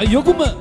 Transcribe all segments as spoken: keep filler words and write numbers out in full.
Yo, kuma.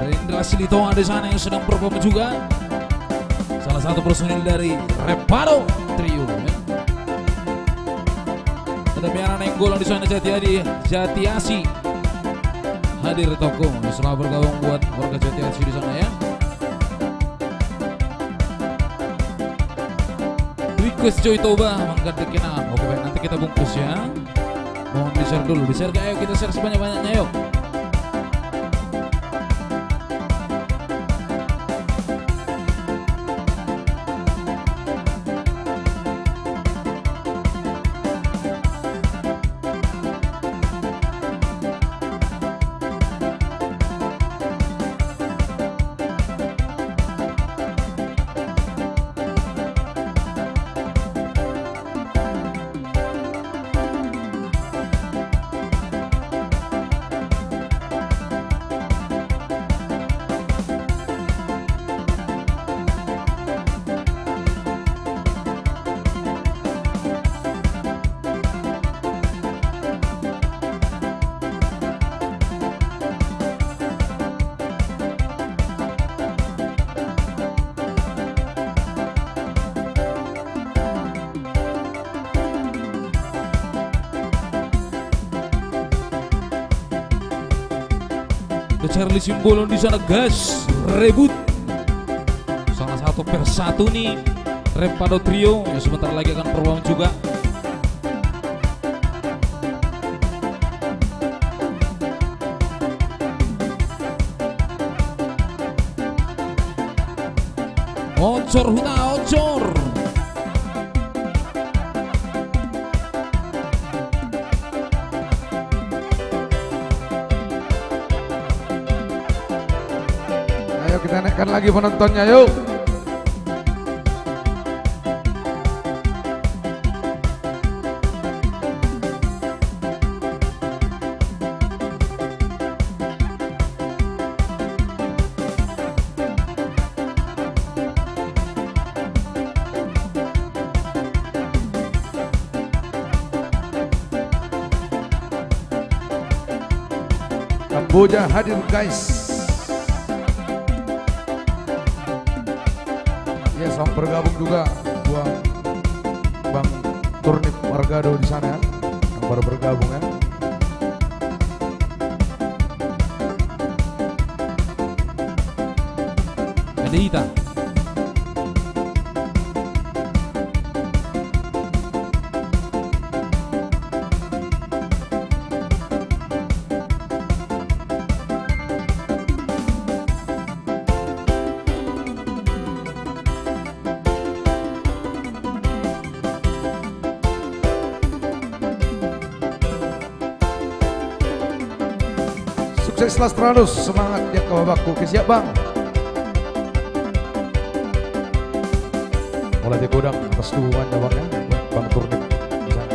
Ada Indra Silitoa di sana yang sedang perform juga. Salah satu personil dari Reparo Trio, ya. Ada Miara Nainggolan di sana, Jati Adi, Jati Asi. Hadir toko, selamat bergabung buat warga Jati Asi di sana, ya. Request Joy Toba, Mangganti Kena. Oke, baik, nanti kita bungkus, ya. Mohon di-share dulu, di-share, ayo kita share sebanyak-banyaknya, yuk. Ada Charlie Simbolon di sana, gas, rebut. Salah satu persatu nih, Reparo Trio, yang sebentar lagi akan perform juga. Oncor huta, oncor. Ayo kita naikkan lagi penontonnya, yuk. Kamboja hadir, guys. Ya, selamat bergabung juga buat Bang Turnip Argado di sana, ya, yang baru bergabung, ya. Ada hita. Sukses selalu, semangat di angka babakku. Oke, siap, Bang. Mulai di godang atas dukungannya, Bang, ya. Bang Turnip di sana.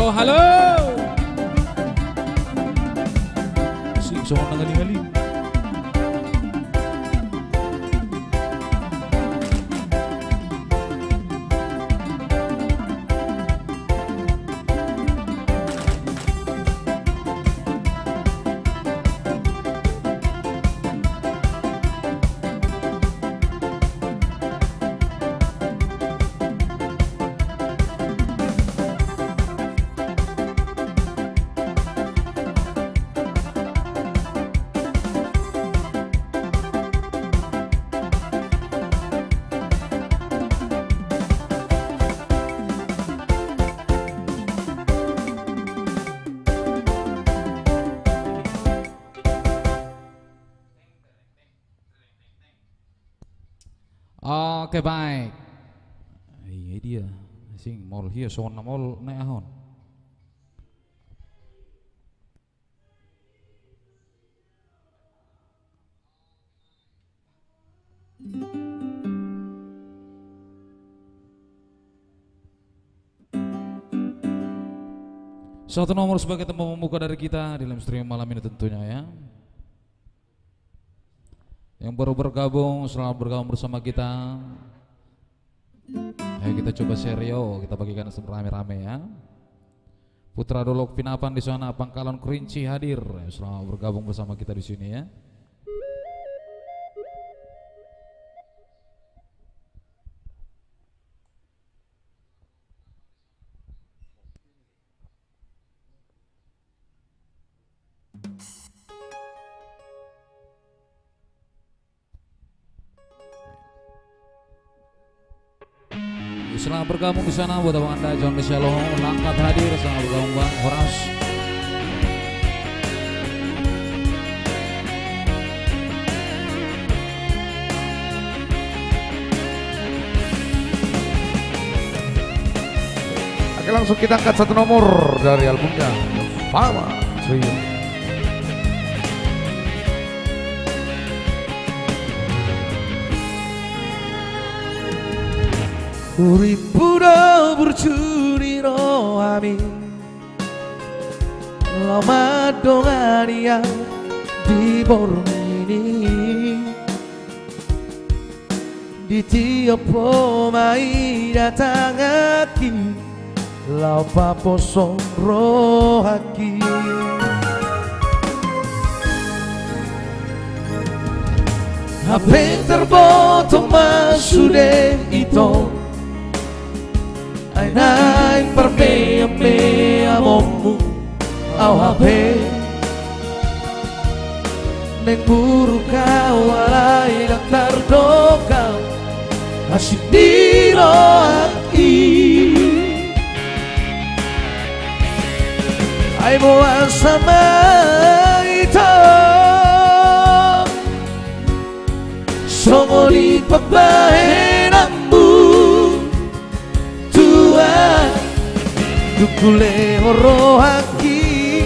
Oh, halo. Sing songon na ngali-ngali. Oke, baik. Iya dia. Sing mol hia songon na mol na ahon. Satu nomor sebagai tempat pembuka dari kita di live stream malam ini tentunya, ya. Yang baru bergabung, selamat bergabung bersama kita. Ayo kita coba share, yo, kita bagikan rame-rame, ya. Putra Dolok Pinapan di sana, Pangkalan Kerinci hadir. Selamat bergabung bersama kita di sini, ya. Selamat bergabung di sana buat abang anda, John Deselo, Langkat hadir, selamat bergabung, Bang Horas. Oke, langsung kita angkat satu nomor dari albumnya, Fama Trio. Hurippu do burju ni rohami, laho mandongani au di borngin i. Di tiop homa i datang angki, laho paposo rohangki. Hape tarboto ma sude ito, ai naeng parmeameamonmu au hape. Naeng muruk au alai ndang tardok au, asing di rohangki. Ai boasa ma ito songon i pambahenanmu, Tuhan? Dung hulehon rohangki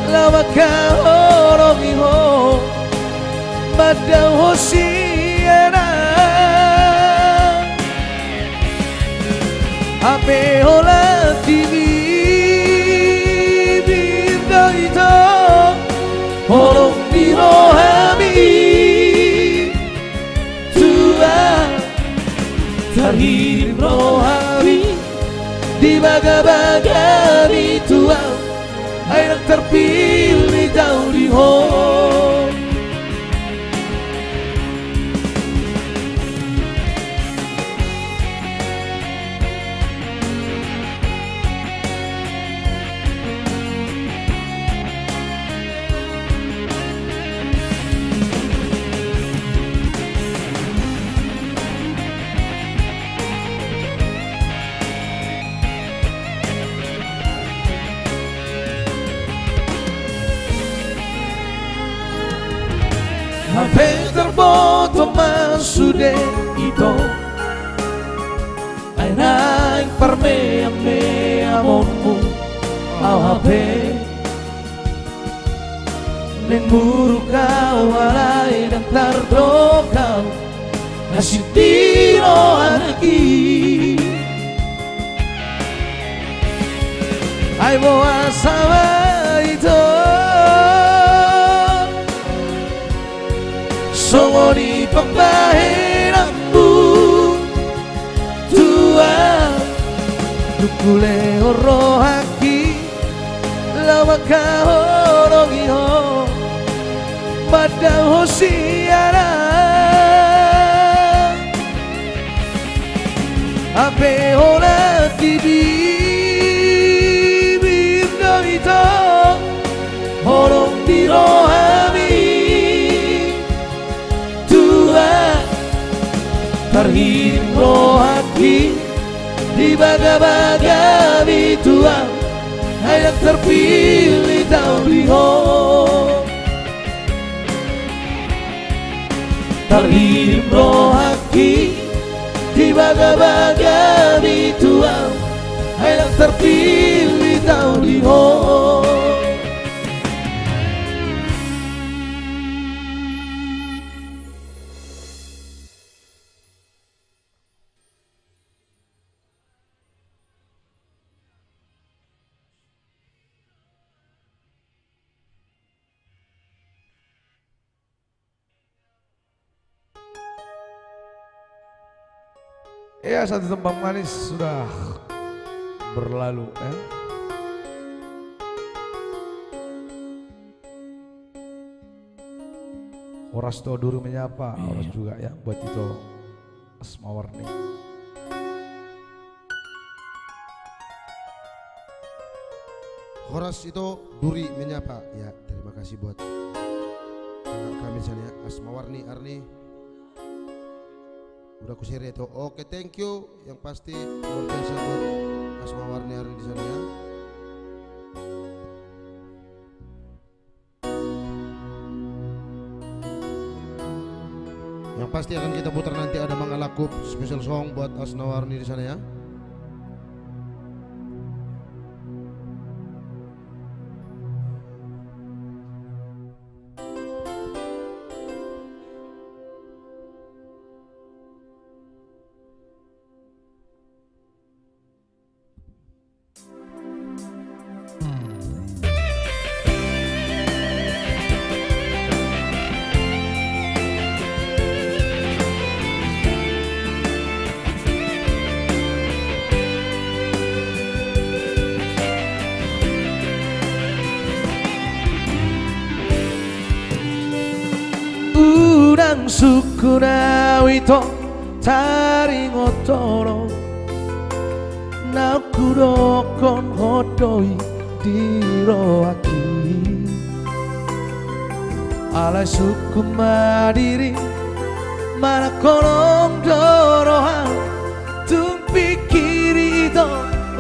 laho mangkaholongi ho, mandao ho sian au. Hape holan di bibir do ito holong ni rohami, Tuhan. Tarhirim rohami di bagabagami, Tuhan, ai ndang tarpillit au di ho. Hape tarboto ma sude ito, ai naeng parmeameamonmu au hape. Naeng muruk au alai ndang tardok au, asing di rohangki. Boasa ma ito songon i pambahenanmu, Tuhan? Dung hulehon rohangki laho mangkaholongi Ho, mandao hosiana. Hape holan dibimbing do ito holong ni rohami, Tuhan. Tarhirim rohangki di bagabagami, Tuhan, ai ndang tarpillit ahu di Ho. Tarhirim rohangki di bagabagami, Tuhan, ai ndang tarpillit ahu di Ho. Ya, satu tembang manis sudah berlalu, ya. Horas Ito Duri Menyapa, horas juga ya buat Ito Asmawarni. Horas Ito Duri Menyapa. Ya, terima kasih buat kakak kami di sana ya, Asmawarni Arni. Udah ku share ya, Ito. Oke, thank you. Yang pasti luar biasa buat Asmawarni Arni di sana ya. Yang pasti akan kita putar nanti ada Mangalakup special song buat Asnawarni di sana ya. Unang sungkun ahu ito, taringot holong na hudokkon, Ho do i di rohangki. Alai sungkun ma diri, manang holong do roham, tung pingkiri ito,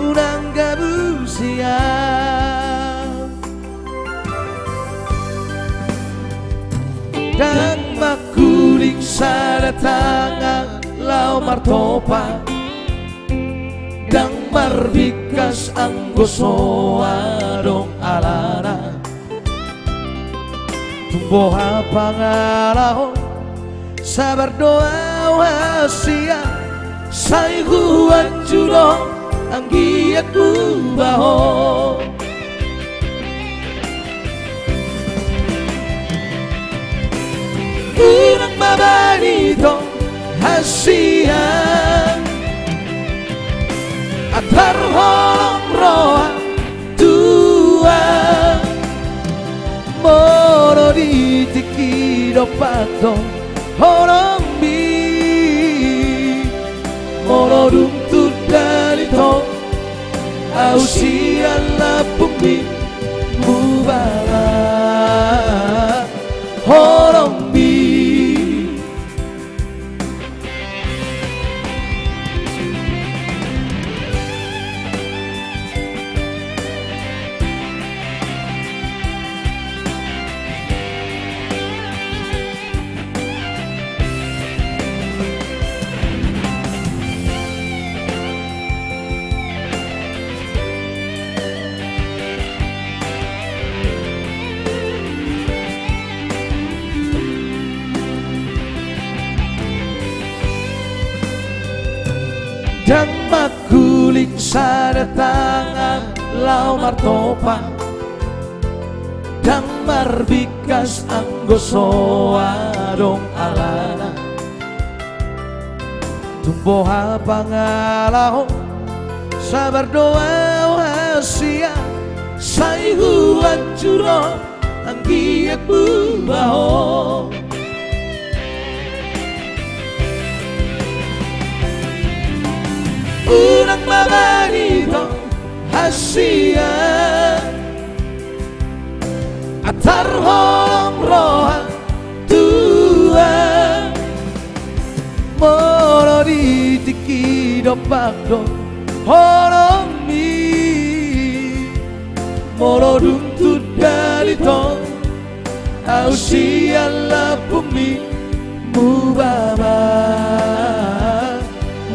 unang gabusi ahu. Ndang mangkuling sada tangan laho martopak, ndang marbingkas anggo so adong alana. Tung boha pangalahon, sabar do ahu hasian, sai huanju do anggiat hubahen. Unang ma bahen ito hasian, antar holong roha tu ahu. Molo di tingki dompak do holongmi, molo dung tunda ito, ahu sian lambungmi hubahen holongmi. Ndang mangkuling sada tangan Laho martopa, ndang marbingkas anggo so adong alana. Tung boha pangalaho, sabar do ahu hasian, sai huanjur ho anggiat muba ho. Unang ma bani tong hasian, antar holong roha tua. Molo di tingki dompak do holongmi, molo dung tu dalan i tong, ahu sian lambungmi, muba ma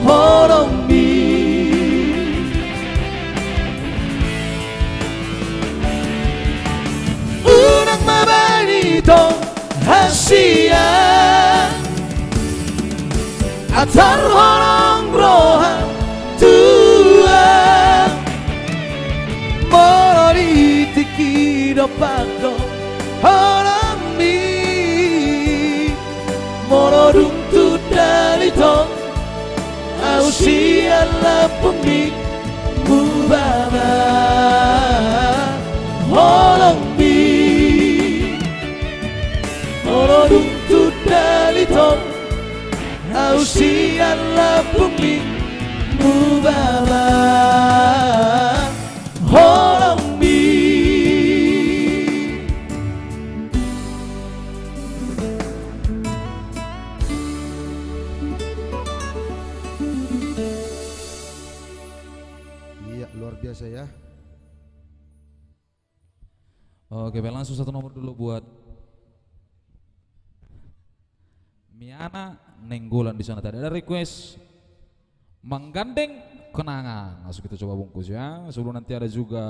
holongmi. Unang ma bani tong hasian, antar holong roha tua. Molo di tingki dompak do holongmi, molo dung tu dalan i tong, ahu sian lambungmi, muba ma holongmi. Molo dung tu dalan i tong, ahu sian lambungmi, muba ma holongmi. Iya, luar biasa ya. Oke, baik, langsung satu nomor dulu buat Miana Nainggolan di sana. Tadi ada request Menggandeng Kenangan. Langsung kita coba bungkus ya. Sebelum nanti ada juga,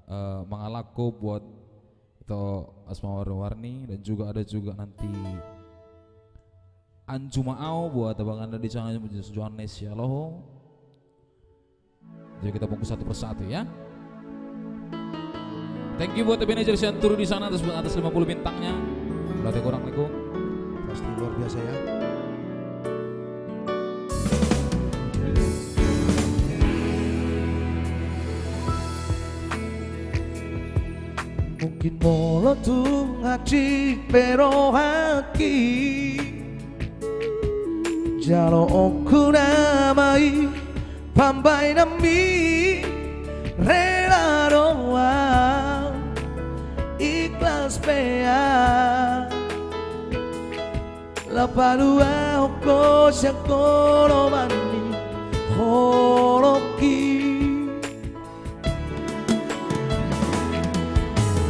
eh, Mangalangko buat Ito Asma Warni-Warni, dan juga ada juga nanti Anju Ma Au buat abang anda di sana, Johannes Yaloho. Jadi kita bungkus satu persatu ya. Thank you buat manajer Sianturi di sana atas, atas lima puluh bintangnya. Berarti kurang, Assalamualaikum. Pasti luar biasa ya. Mungkin molo tung hansit pe rohangki, jaloonku nama i pambahenanmi, rela do ahu, ikhlas pe ahu, laho paluahon ho sian holong ni holongki.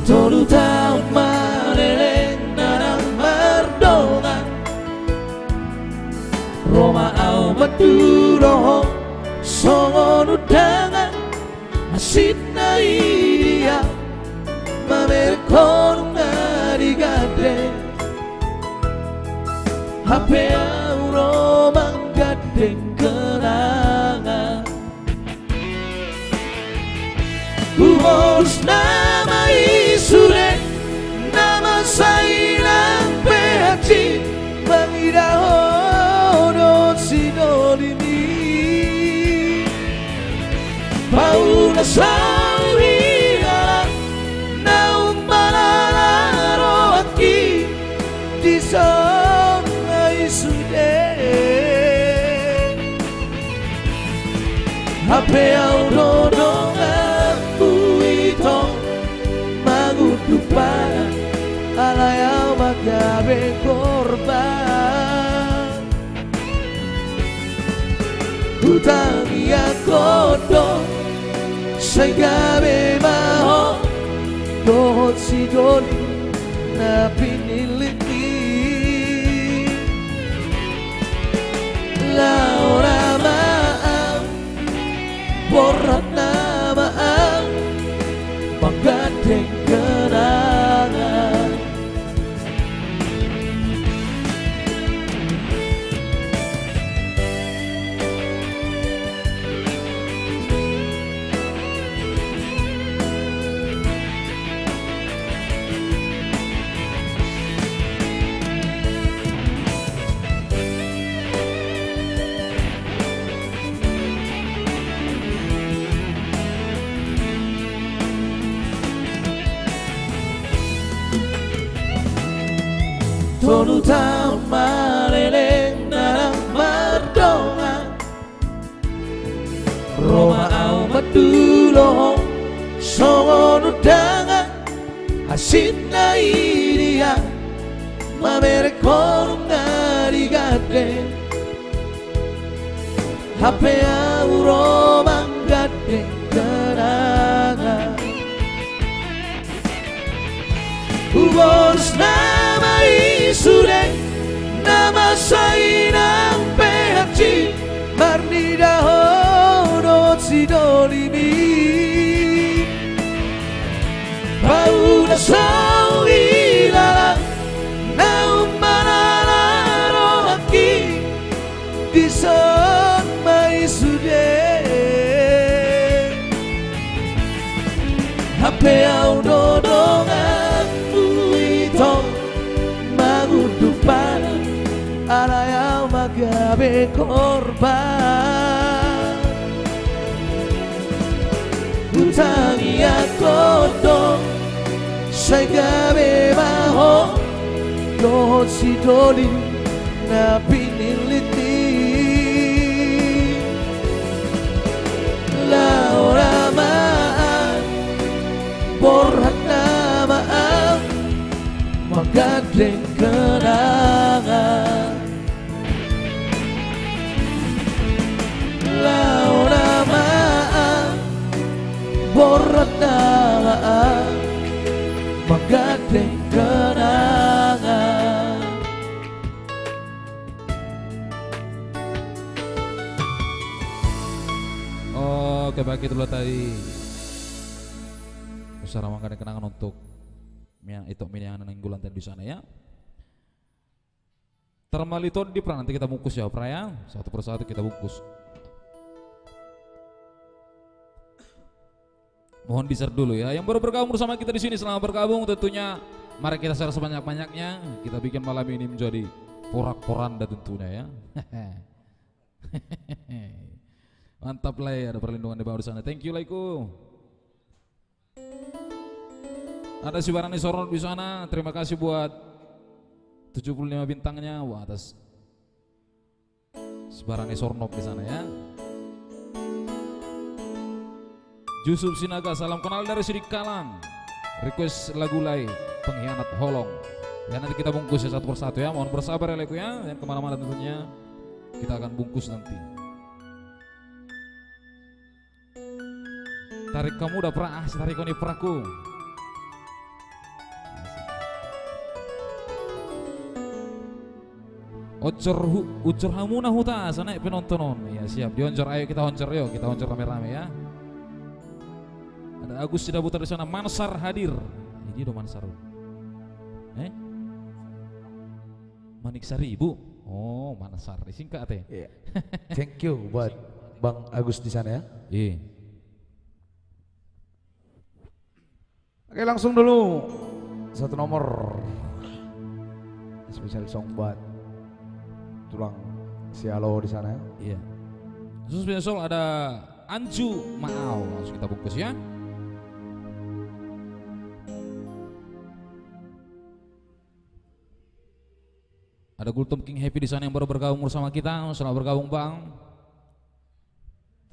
Tolu taon ma leleng na mardongan, ro ma ahu mandudo ho songon undangan. Hansit na i di ahu mamereng ho nunga digandeng, hape ahu ro manggandeng kenangan. Hubolus nama i sude, nama sai nang pe hansit, mangida ho dohot sidoli ni. Paulus ahu di halak naung malala rohangki, dison ma i sude. Hape ahu do donganmu i tong mangunduk pangan, alai ahu ma gabe korban. Hutangiangkon do sai gabe ma ho dohot sidoli na pinillitmi. Laho nama ahu, borhat nama ahu manggandeng kenangan. Tolu taon maleleng na nang mardongan. Ro ma au mandulohon songon undangan. Asing na i dia mamereng holong na di gandeng. Hape au ro manggandeng kenangan. Huboros nama i sude na masa inang pe hansit marnida ho dohot sidolimi. Paula sawi lala naung manala rohangki. Dison ma i sude. Hape au do donganmu i tong mangunduk badan, alai au ma gabe korban. Hutangiangkon do sai gabe ma ho dohot sidoli na pinillit i. Laho nama, borhat nama, manggandeng kenangan. Laho nama, borhat nama, manggandeng kenangan. Oke, baik, itulah tadi acara manggandeng kenangan untuk Miang, Ito Miniang Nainggolan tadi di sana, ya. Termali tondi, Pra, nanti kita bungkus ya, Pra, ya. Satu persatu kita bungkus. Mohon di-share dulu ya. Yang baru bergabung bersama kita di sini, selamat bergabung. Tentunya mari kita share sebanyak-banyaknya. Kita bikin malam ini menjadi porak-poranda tentunya ya. Mantap, Lai, ada perlindungan di bawah di sana. Thank you, Laiku. Ada si Barani Sornop di sana. Terima kasih buat tujuh puluh lima bintangnya. Wah, atas si Barani Sornop di sana ya. Yusuf Sinaga, salam kenal dari Sidikalang. Request lagu Lai, Pengkhianat Holong. Ya, nanti kita bungkus ya satu persatu ya. Mohon bersabar ya, Laiku ya. Jangan kemana-mana tentunya. Kita akan bungkus nanti. Tarik hamu da, Pra, ah, tarik hamu da, Praku. Oncor hu-, oncor hamu na huta, sana penonton on. Iya, siap. Dioncor, ayo kita oncor, yo, kita oncor rame-rame ya. Ada Agus Sidabutar di sana, Mansar hadir. Ini do Mansar. Eh? Manik Saribu. Oh, Mansar. Singkat ya. Iya. Thank you buat Bang Agus di sana ya. Iya. Oke, langsung dulu satu nomor special song buat tulang Sialo di sana ya. Iya. Khusus special song ada Anju Maau. Langsung kita bungkus ya. Ada Gultom King Happy di sana yang baru bergabung bersama kita. Selamat bergabung, Bang.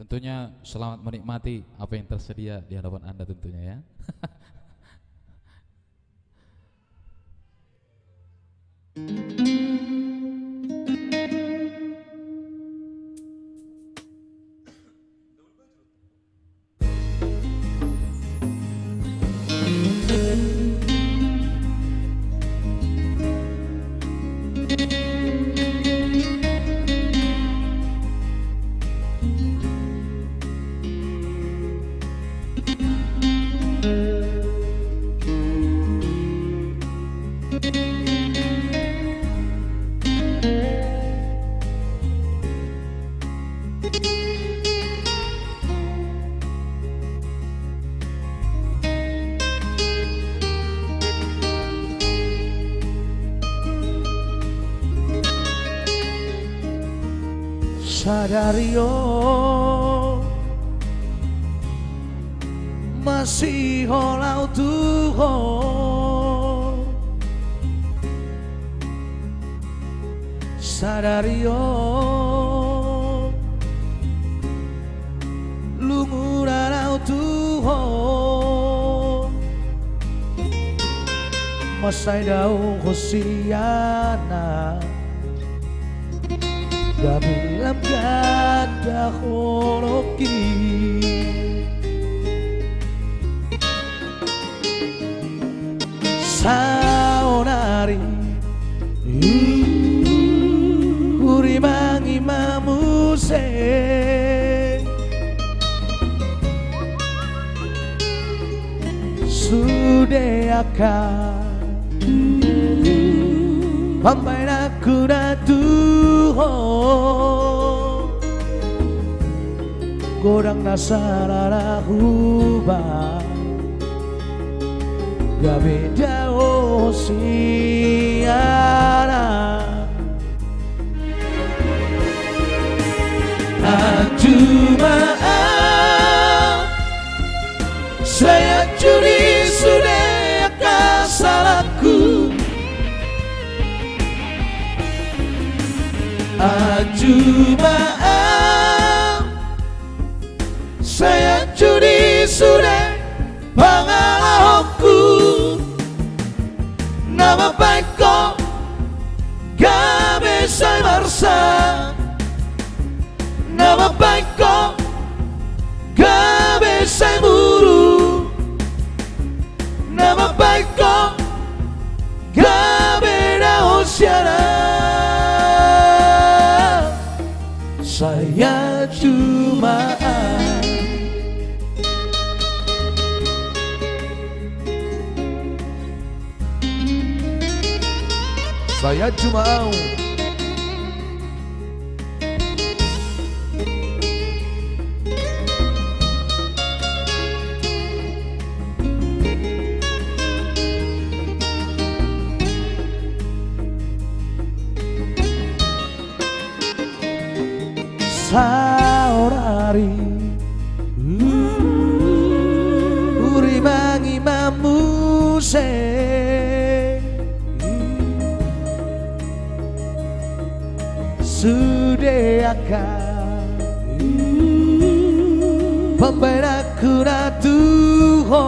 Tentunya selamat menikmati apa yang tersedia di hadapan Anda tentunya, ya. Sadari on masihol au tu ho. Sadari on lungun au tu ho, mansai dao ho sian na gabe lam ganda holoki. Saonari hurimangi ma muse sude angka pambahenanku na tu ho. Godang na sala na huba gabe dao sian na. Anju ma au, sai anju ni sude angka salangku. Anju ma au, sai anju ni sude pangalahonku. Na mambahen ho gabe sai marsak, na mambahen ho gabe sai muru, na mambahen ho gabe dao sian na. Sai anju ma au. Sai anju ma au. Saonari hurimangi ma muse sude angka pambahenanku na tu ho.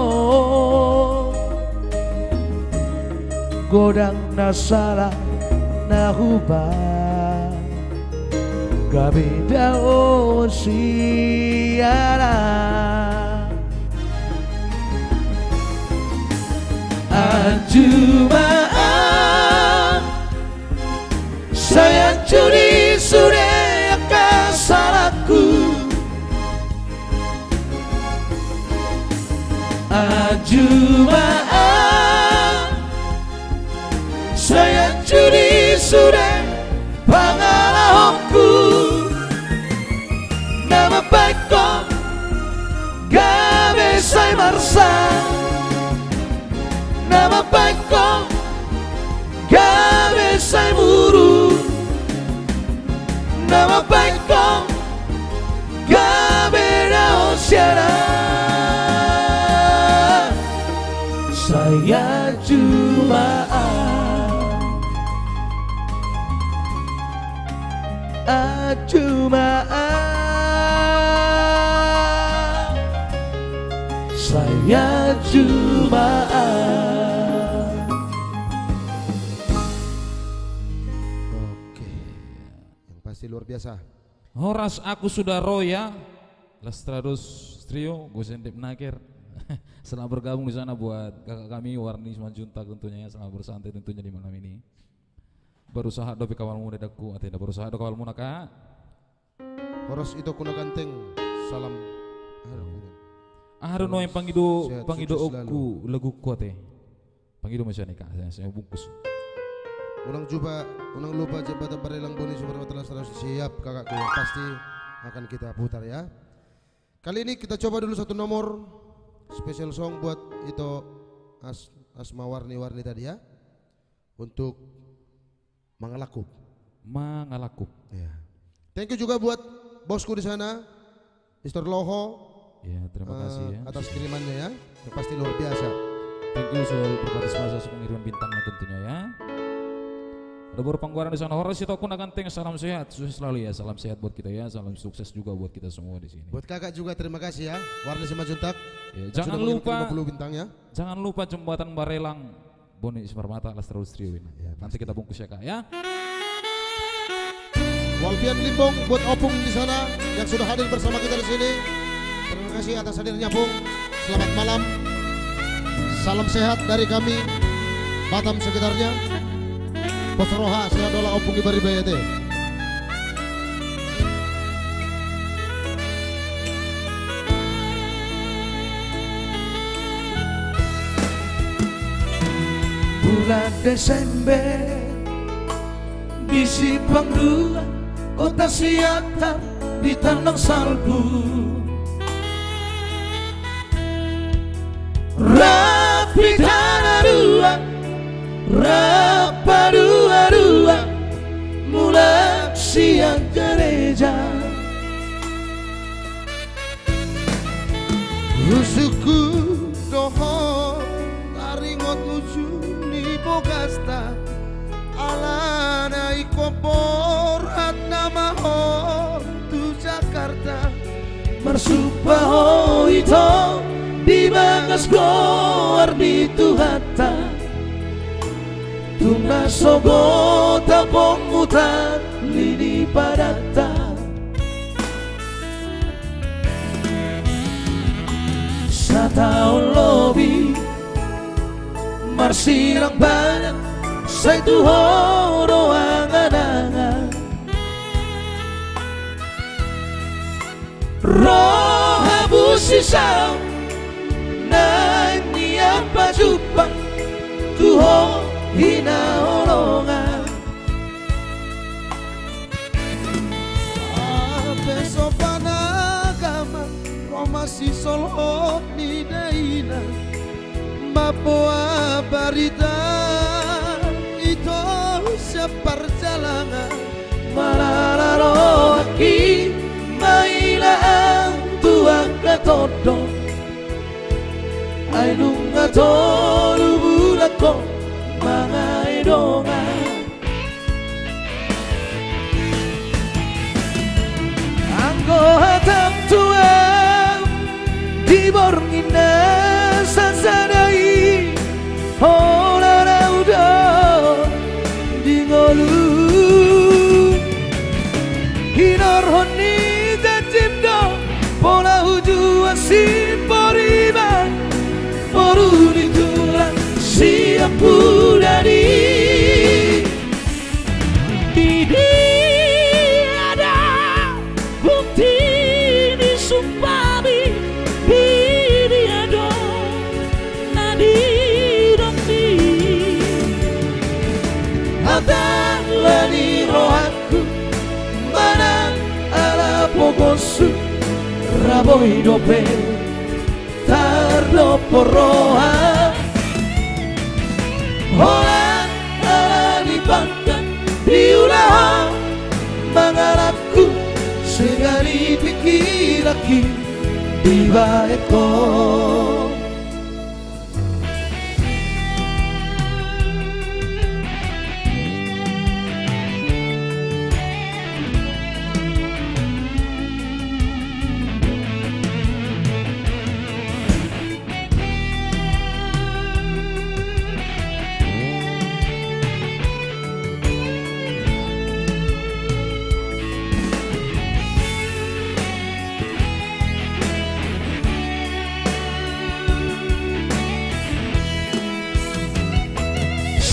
Godang na sala na huba gabe dao sian na. Anju ma au, sai anju ni sude angka salangku. Anju ma au, sai anju ni sude pangalahonku. Na mambahen ho gabe sai marsak, na mambahen ho gabe sai muru, na mambahen ho gabe dao sian na. Sai anju ma au. Anju ma au. Sai anju ma au. Oke. Yang pasti luar biasa. Horas aku sudah ro ya. Lastrados Trio, Gosen Dep Naker. Selamat bergabung di sana buat kakak kami, Warni Simanjuntak tentunya ya. Selamat bersantai tentunya di malam ini. Baru sahat dope kawalmuna, dangku, ate, baru sahat do kawalmuna, Kak. Horas ito ku na ganteng. Salam. Aha do nuaeng pangido, sehat, pangido sukses selalu. Oku laguku, ate. Pangido ma sian i, Kak, saya, saya bungkus. Unang lupa, unang lupa jembatan Barelang Boni, Sumatera Utara, seratus, siap, kakakku, yang pasti akan kita putar, ya. Kali ini kita coba dulu satu nomor special song buat ito As-, Asma Warni-Warni tadi, ya. Untuk Mangalakup. Mangalakup. Ya. Thank you juga buat bosku di sana, Mister Loho. Ya, terima kasih, eh, ya, atas kirimannya, ya. Yang pasti luar biasa. Thank you, Sultan Perbatis Masa, untuk pengiriman bintangnya tentunya, ya. Ada boru Panggoaran di sana. Horas i, Tompuna Ganteng, salam sehat, sukses selalu ya. Salam sehat buat kita ya, salam sukses juga buat kita semua di sini. Buat kakak juga, terima kasih ya, Warna Simanjuntak. Ya, yang jangan sudah mengirimkan lupa, lima puluh bintang ya. Jangan lupa Jembatan Barelang, Boni Simarmata, Las Terus Trio ini. Ya, nanti pasti kita bungkus ya, Kak, ya. Walfian Limbong, buat Opung di sana yang sudah hadir bersama kita di sini. Terima kasih atas hadirnya, Pung. Selamat malam. Salam sehat dari kami, Batam sekitarnya. Pos roha, sehat dohot Opung, ibariba i ate. Bulan Desember, di Simpang Dua, Kota Siantar, di Tanah Salpu. Rap hita na dua, rap paduadua, mulak sian gareja. Husungkun do ho taringot ujung ni bogasta, alana ingkon borhat nama ho tu Jakarta. Marsumpa ho ito di bagas goar ni Tuhanta, tung na sogot ampongmutan lini padanta. Sataon lobi marsirang badan, sai tu ho do angan-angan. Ro habusi saut, naeng nian pajumpang tu ho hinaholongan. Hape so panagaman, ro ma sisolhot ni dainang, mamboan barita ito sian parjalangan. Manang na rohangki mailaan tu angka tondo, ai nunga tolu bulan ho mangae dongan. Anggo hata tua di borngin na sasada i, holan ahu do di ngolu. Hinorhon ni janjim do pola hujuan simpori, boru ni tulang sian pudadi. Di dia do bukti ni sumpahmi? Di dia do na nidokmi? Hatala ni rohangku manang ala pogonsu, ra boi dope tardophon roha. Holan ala ni pangkat diulahon mangalangku, sega ni pingkiranki dibahen ho.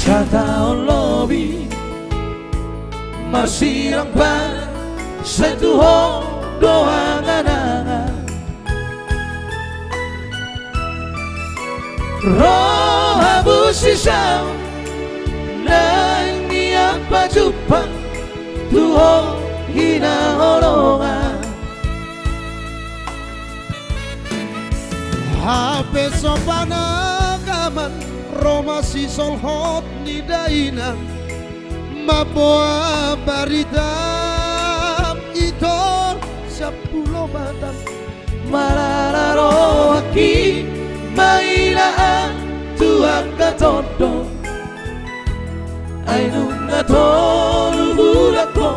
Sataon lobi marsirang badan, sai tu ho do angan-angan. Ro habusi saut, naeng nian pajumpang tu ho hinaholongan. Hape so panagaman, ro ma sisolhot ni dainang, mamboan barita ito sian Pulo Batam. Manang na rohangki mailaan tu angka tondo, ai nunga Na tolu bulan ho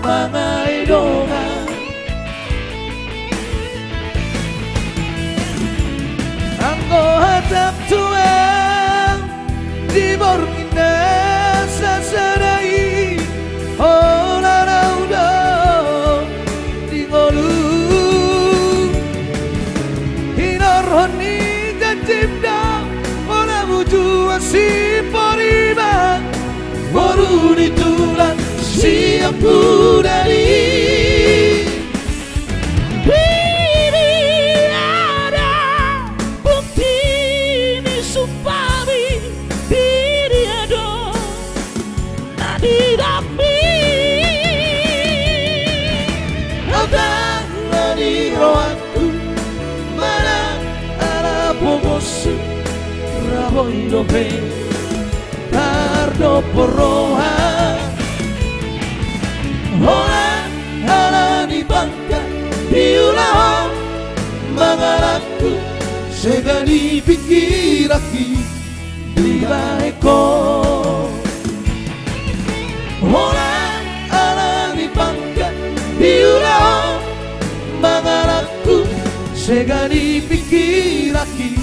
mangae dongan. Anggo hatangku Tuhan, di borngin na sasada i, holan au do di ngolu. Hinorhon ni janjim do, holan mujua si poriban, boru ni tulang sian hudani. Di dia do bukti ni sumpahmi, di dia do na didok mi. Au ndang na di rohangku manang ala pogoshu, ra boi dope tardophon roha. Holan ala ni pangkat diulahon mangalangku, sega di pingkiranki dibahen ho. Holan ala ni pangkat diulahon mangalangku, sega di pingkiranki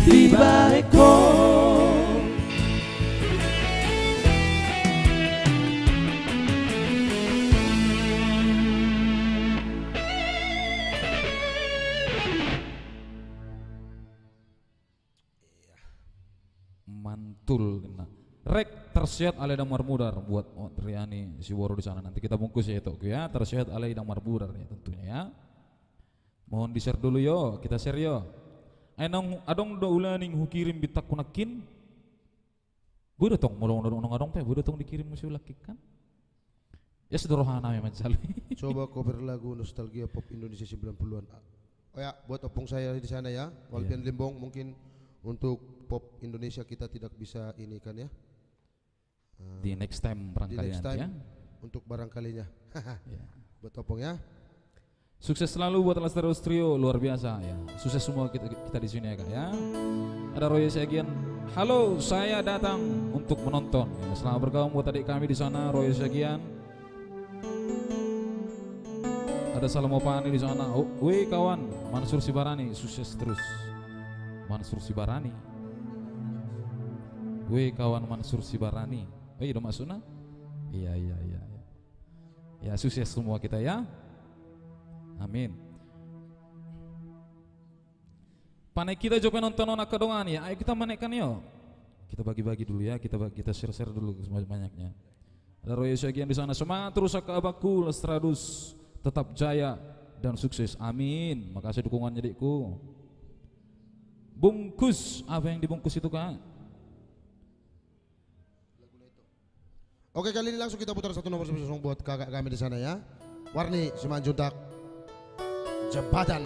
dibahen ho. Mantul kena. Rek, tersihat ale ndang marmudar buat Riani Siworo di sana. Nanti kita bungkus ya, Tok, ya. Tersihat ale ndang marmudar ya, tentunya, ya. Mohon di-share dulu, yo. Kita share, yo. Ai naung adong do ulaning hukirim bintangku nangkin? Boi do tong, molo adong, adong pe, boi do tong dikirim muse ulangkin, kan? Ya, sudah rohana memang selalu. Coba cover lagu nostalgia pop Indonesia sembilan puluhan. Oh ya, buat opung saya di sana ya, Walfian Limbong, mungkin untuk pop Indonesia kita tidak bisa ini kan ya. Eh, di next time barangkali nanti ya. Untuk barangkalinya. Ya. Buat opung ya. Sukses selalu buat Lestarius Trio, luar biasa ya. Sukses semua kita, kita di sini ya, Kak, ya. Ada Roy Siagian. Halo, saya datang untuk menonton. Ya, selamat bergabung buat adik kami di sana, Roy Siagian. Ada Salmo Pani di sana. Oh, weh kawan, Mansur Sibarani, sukses terus. Mansur Sibarani. Weh kawan Mansur Sibarani. Oh, iya dong maksudnya? Iya, iya, iya, iya. Ya, sukses semua kita ya. Amin. Panaek hita jo penonton on angka dongan ya. Ayo kita manaekkan yo. Kita bagi-bagi dulu ya, kita bagi, kita share-share dulu sebanyak-banyaknya. Ada Roy Siagian di sana. Semangat terus angka abangku, Lestarius tetap jaya dan sukses. Amin. Makasih dukungannya, adikku. Bungkus, apa yang dibungkus itu, Kak? Oke, kali ini langsung kita putar satu nomor sukses buat kakak kami di sana ya. Warni Simanjuntak, Jembatan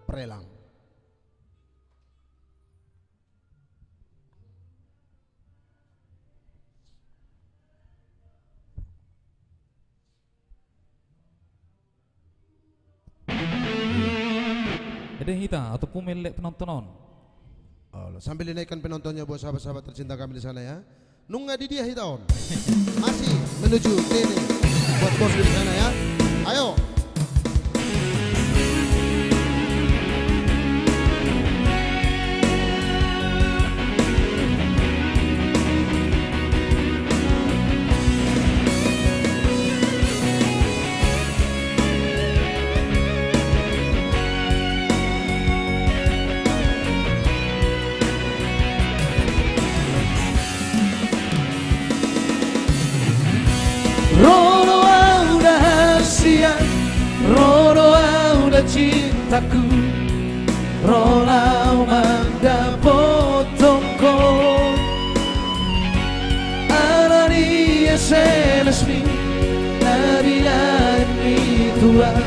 Prelang. Ede hita, ataupun mele penonton on. Olo, sambil dinaikkan penontonnya buat sahabat-sahabat tercinta kami di sana ya. Nunga di dia hita on. Masih menuju sini. Buat bos di sana ya. Ayo. Ro do au na hasian, ro do au na cintaku, ro laho mandapothon ho. Ala ni S M S-mi na binahen ni Tuhan,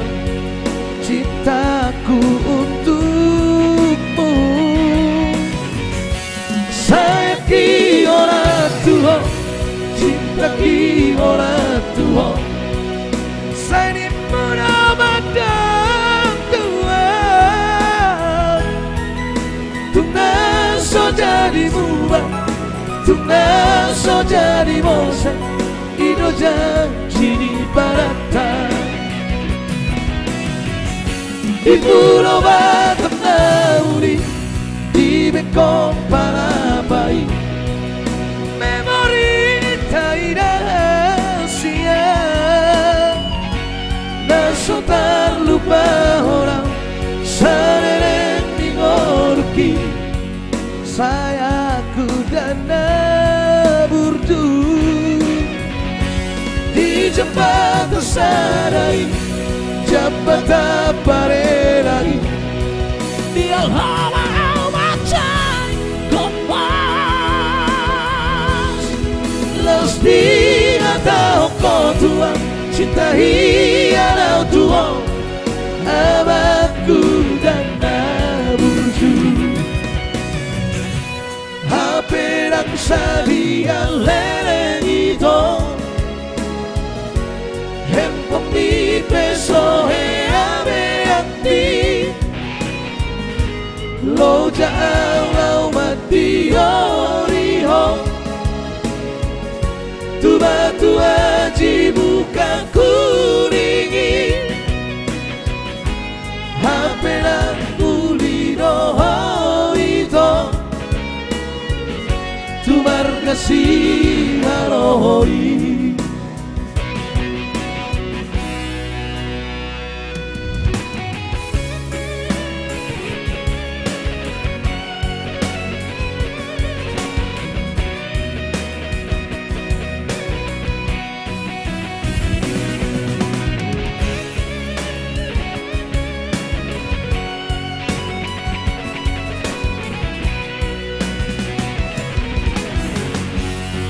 cintaku untukmu. Sayangki holan tu ho, cintaki holan tu ho. Sai nimmu na mandok Tuhan. So jadi Mose, i do janji ni Barata. Di Pulo Batam na uli, di Bengkong Palapa i, memori taida sian na so tarlupa holan saleleng ni ngolungki. Sai angkup dana burju di jambatan sada i, jambatan Parelang i. Di alhama au mansai kombas, laos dihatahon ho tulang, cinta hian au tu ho, amangku dana burju. Hape ndang sadia leleng ito, handphonemi pe so hea be anggi. Loja au laho mandiori ho tu Batu Aji Bukak Kuning i. Hape ndang muli do ho ito tu marga Sihaloho i.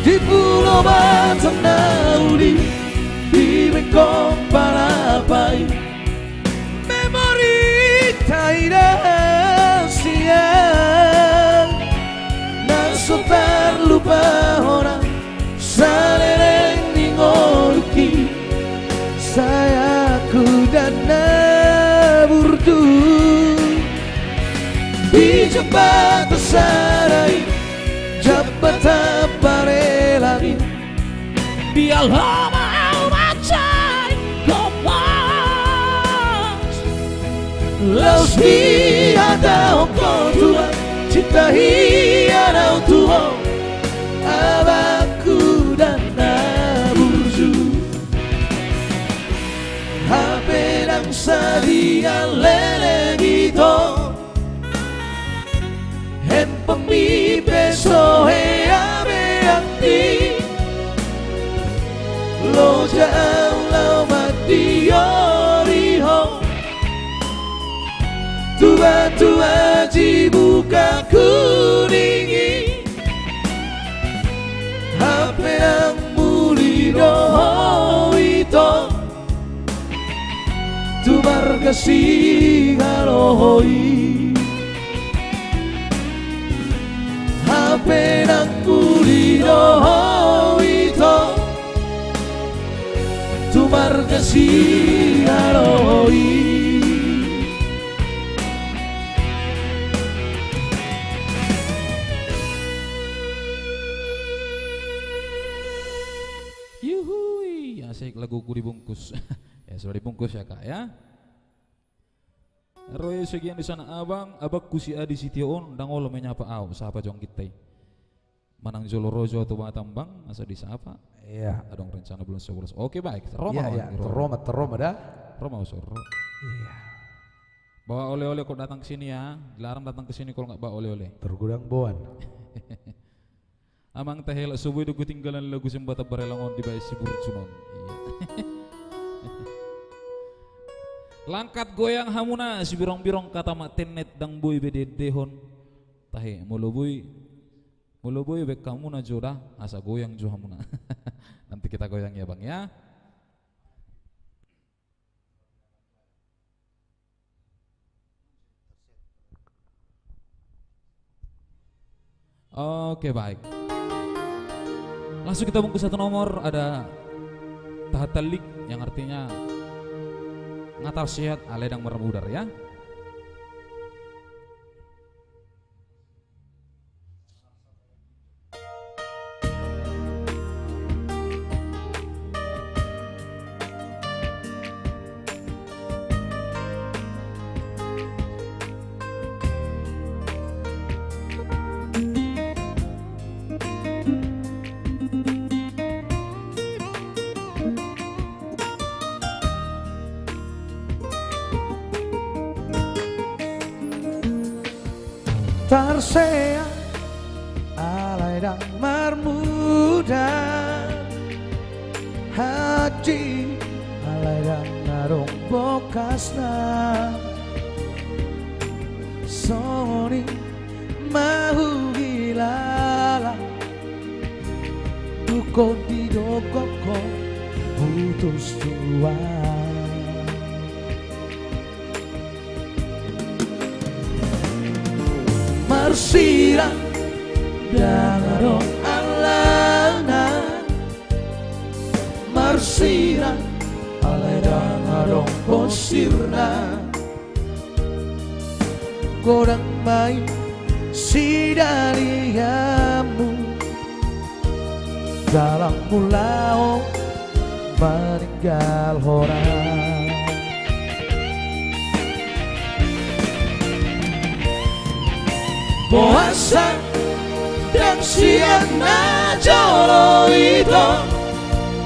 Di Pulo Batam na uli, di Bengkong Palapa i, memori taida sian na so tarlupa holan saleleng ni ngolungki. Sai angkup dana burju di jambatan sada i, jambatan Parelang i. Di alhama au mansai kombas, laos dihatahon ho tulang, cinta hian au tu ho, amangku dana burju. Hape ndang sadia leleng ito, handphonemi pe so hea be anggi. Loja au laho mandiori ho tu Batu Aji Bukak Kuning i. Hape ndang muli do ho ito tu marga Sihaloho i. Hape ndang muli do ho ito tu marga Sihaloho i. Yuhui, asik, laguku dibungkus. Ya, sudah dibungkus ya, Kak, ya. Ro i sude di sana, Abang, abangku si Adi Sitio on, ndang olo menyapa au, sapa jo angginta i. Manang jolo ro jo tu Batam, Bang, asa disapa. Iya. Adong rencana bulan sebelas. Oke, baik. Ro ma, iya, iya. Ro ma, ro ma da. Ro ma, usur. Iya. Bawa oleh-oleh kok datang ke sini ya. Dilarang datang ke sini kalau nggak bawa oleh-oleh. Tergudang boan. Amang, tahe, laos so boi do hutinggalan lagu Jembatan Barelang on dibaen si Burjun on. Iya. Langkat goyang hamuna, sibirong-birong hata ma tennet, ndang boi be diendehon. Tahe, molo boi, molo boi baen hamuna jo da, asa goyang jo hamuna. Nanti kita goyang ya, Bang, ya. Oke, baik. Langsung kita bungkus satu nomor, ada Tahan Talik, yang artinya ngatar sehat, ale ndang marmudar, ya. Parsea alai ndang marmuda, hansit alai ndang adong bokasna. Songon i ma huhilala, dung didok ho hututu. Marsirang ndang adong alana, marsirang alai ndang adong bonsirna. Godang ma i sidalianmu dalanmu laho maninggalhon ahu. Boasa ndang sian na jolo ito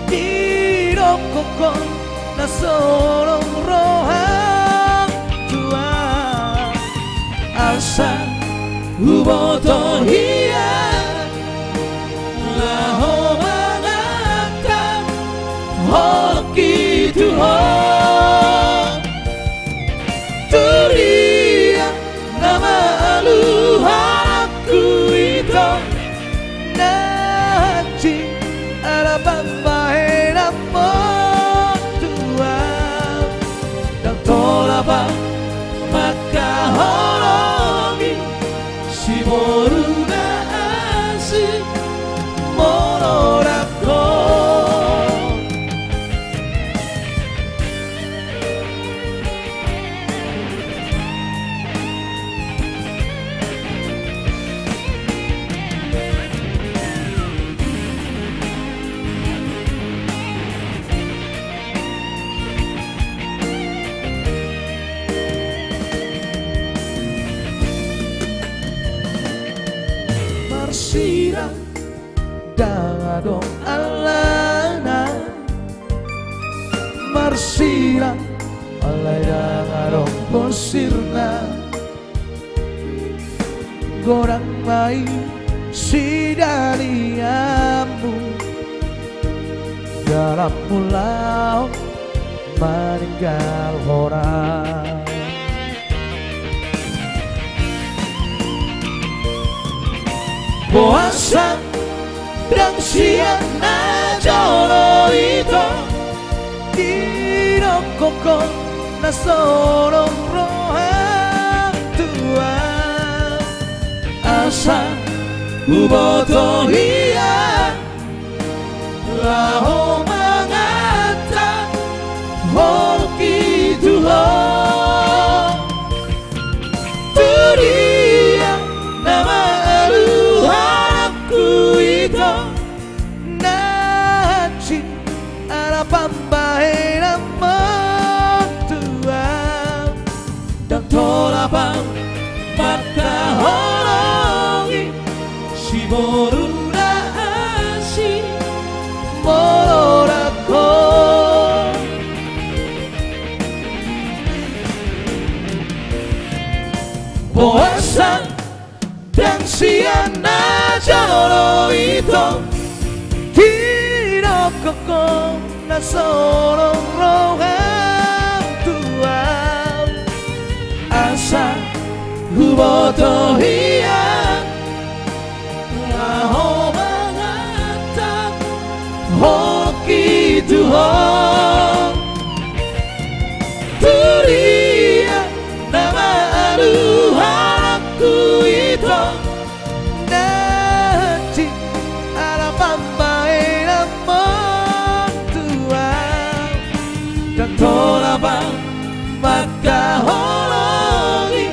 didokkon na so adong roham tu ahu, asa huboto hian laho mangantar holongki tu ho. Tudia na maluhon ahu ito, na hansit ala pambahenanmu tu ahu, ndang tolap ahu mangkaholongi si boru na asing molo ndang ho. Marsirang ndang adong alana, marsirang alai ndang adong bonsirna. Godang ma i sidalianmu dalanmu laho maninggalhon ahu. Boasa ndang sian na jolo ito didokkon na so adong roham tu ahu, asa huboto hian laho mangantar holongki tu ho. Tudia na maluhon ahu ito, na hansit ala pambahenanmu tu ahu, ndang tolap ahu mangkaholongi si boru na asing molo ndang ho. Boasa ndang sian na jolo ito didokkon na so adong roham tu ahu, asa huboto hian laho mangantar holongki tu ho. Tudia na maluhon ahu ito, na hansit ala pambahenanmu tu ahu, ndang tolap ahu mangkaholongi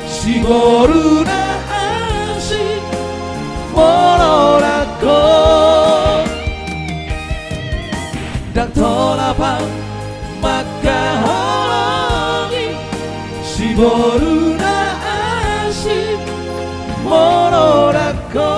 si boru na asing molo ndang ho. Ndang tolap ahu mangkaholongi si boru na asing molo ndang ho.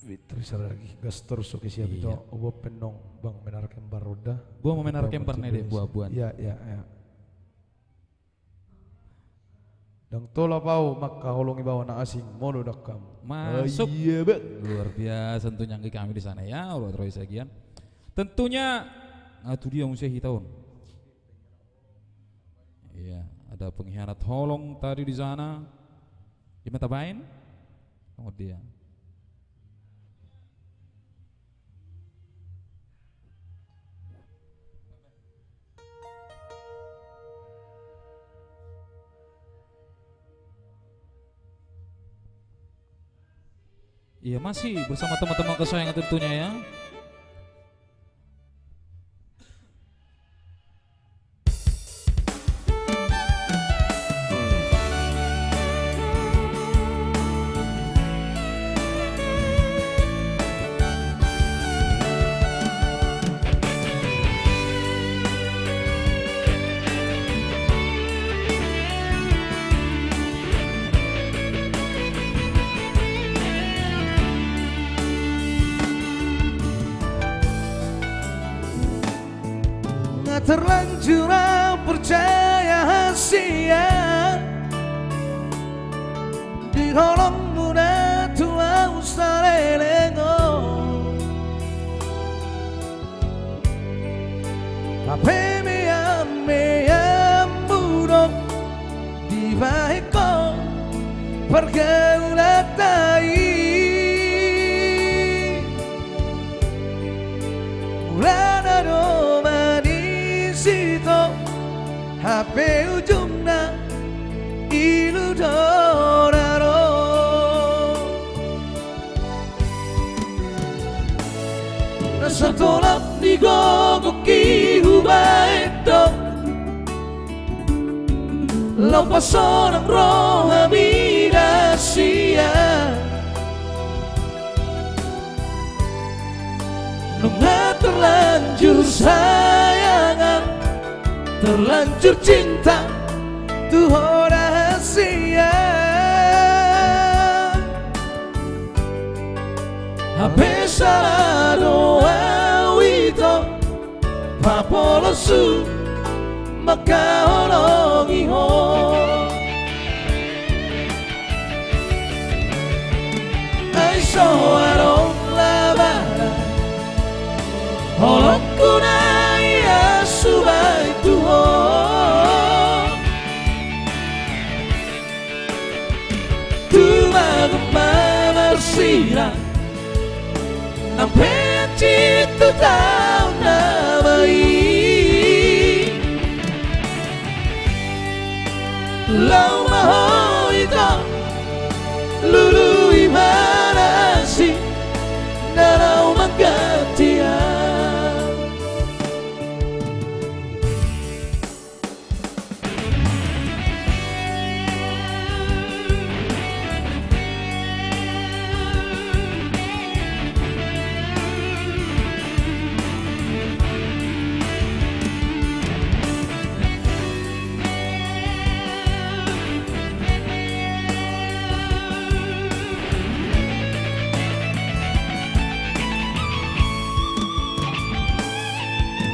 Fitri saragi gas torus, oke, siap. Iya. Ito, ubo penong bang menarkembar roda. Buah mau menarkembar nede buah-buahan. Iya, iya, iya. Ndang tolap au mangkaholongi baoa na asing molo ndang hamu. Masuk. Ah, iya, Bang. Luar biasa tentunya anggi kami di sana ya, Olo Troy Sagian. Tentunya, ah, tu dia muse hita on. Iya, ada pengkhianat holong tadi di sana. Ima tabaen? Tunggu dia. Iya, masih bersama teman-teman kesayangan tentunya ya. Nga terlanjur au percaya hasian di holongmuna tu au saleleng on. Hape meam-meammu do dibahen ho pargaulanta i. Mulana do manis ito, hape ujungna ilu do na ro. Na satolap ni gogongki hubaen do laho pasonang roha mida sian. Nunga terlanjur sayangan, terlanjur cinta tu ho da hasian. Hape sala do au ito, papolos mangkaholongi ho. Ai so adong labana holongku na i asu baen tu ho. Tumagon ma marsirang nang pe hansit tu taon na baen. Laho ma ho ito, lului ma na asing na laho manggantian.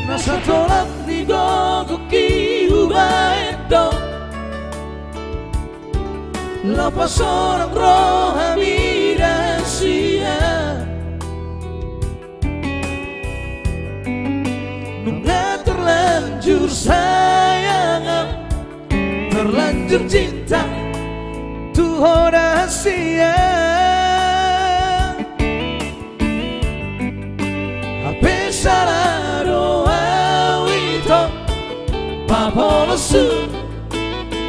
Na satolap ni gogongki hubaen do laho pasonang roha mida sian. Nunga terlanjur sayangan, terlanjur cinta tu ho da hasian. Hape sala do au ito, papolos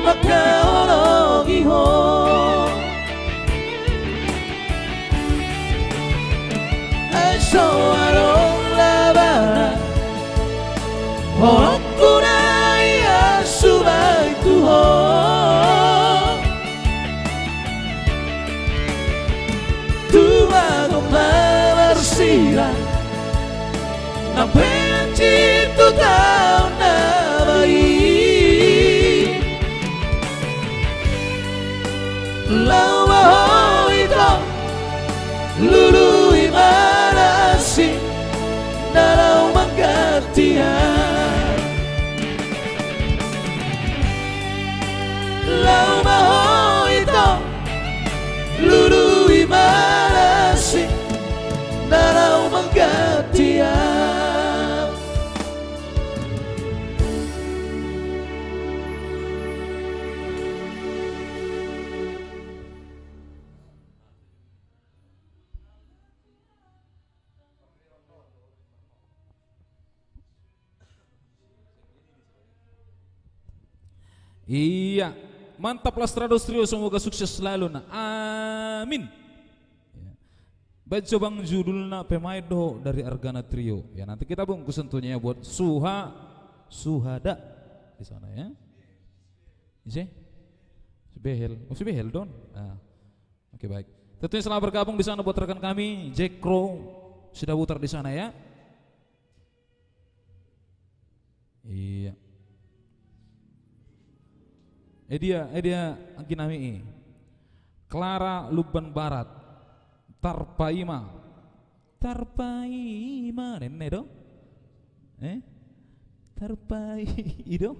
mangkaholongi ho. Ai so adong labana holongku na i asu baen tu ho. Tumagon ma marsirang nang pe hansit tu taon na baen. Laho ma ho ito, lului Iya. Mantap Lastrados Trio, semoga sukses selalu, nah. Amin. Ya. Baen jo, Bang, judulna Pemain dohot dari Argana Trio. Ya, nanti kita bungkus tentunya ya buat Suha, Suhada di sana ya. Ise? Si Behel. Oh, si Behel, Don. Ah. Oke, baik. Tentunya selamat bergabung di sana buat rekan kami, Jekro Sidabutar di sana ya. Iya. Eh dia, eh dia, anggi nami i. Clara Lumban Barat. Tarpaima. Tarpaima, nenne do? Eh? Tarpai-, i do?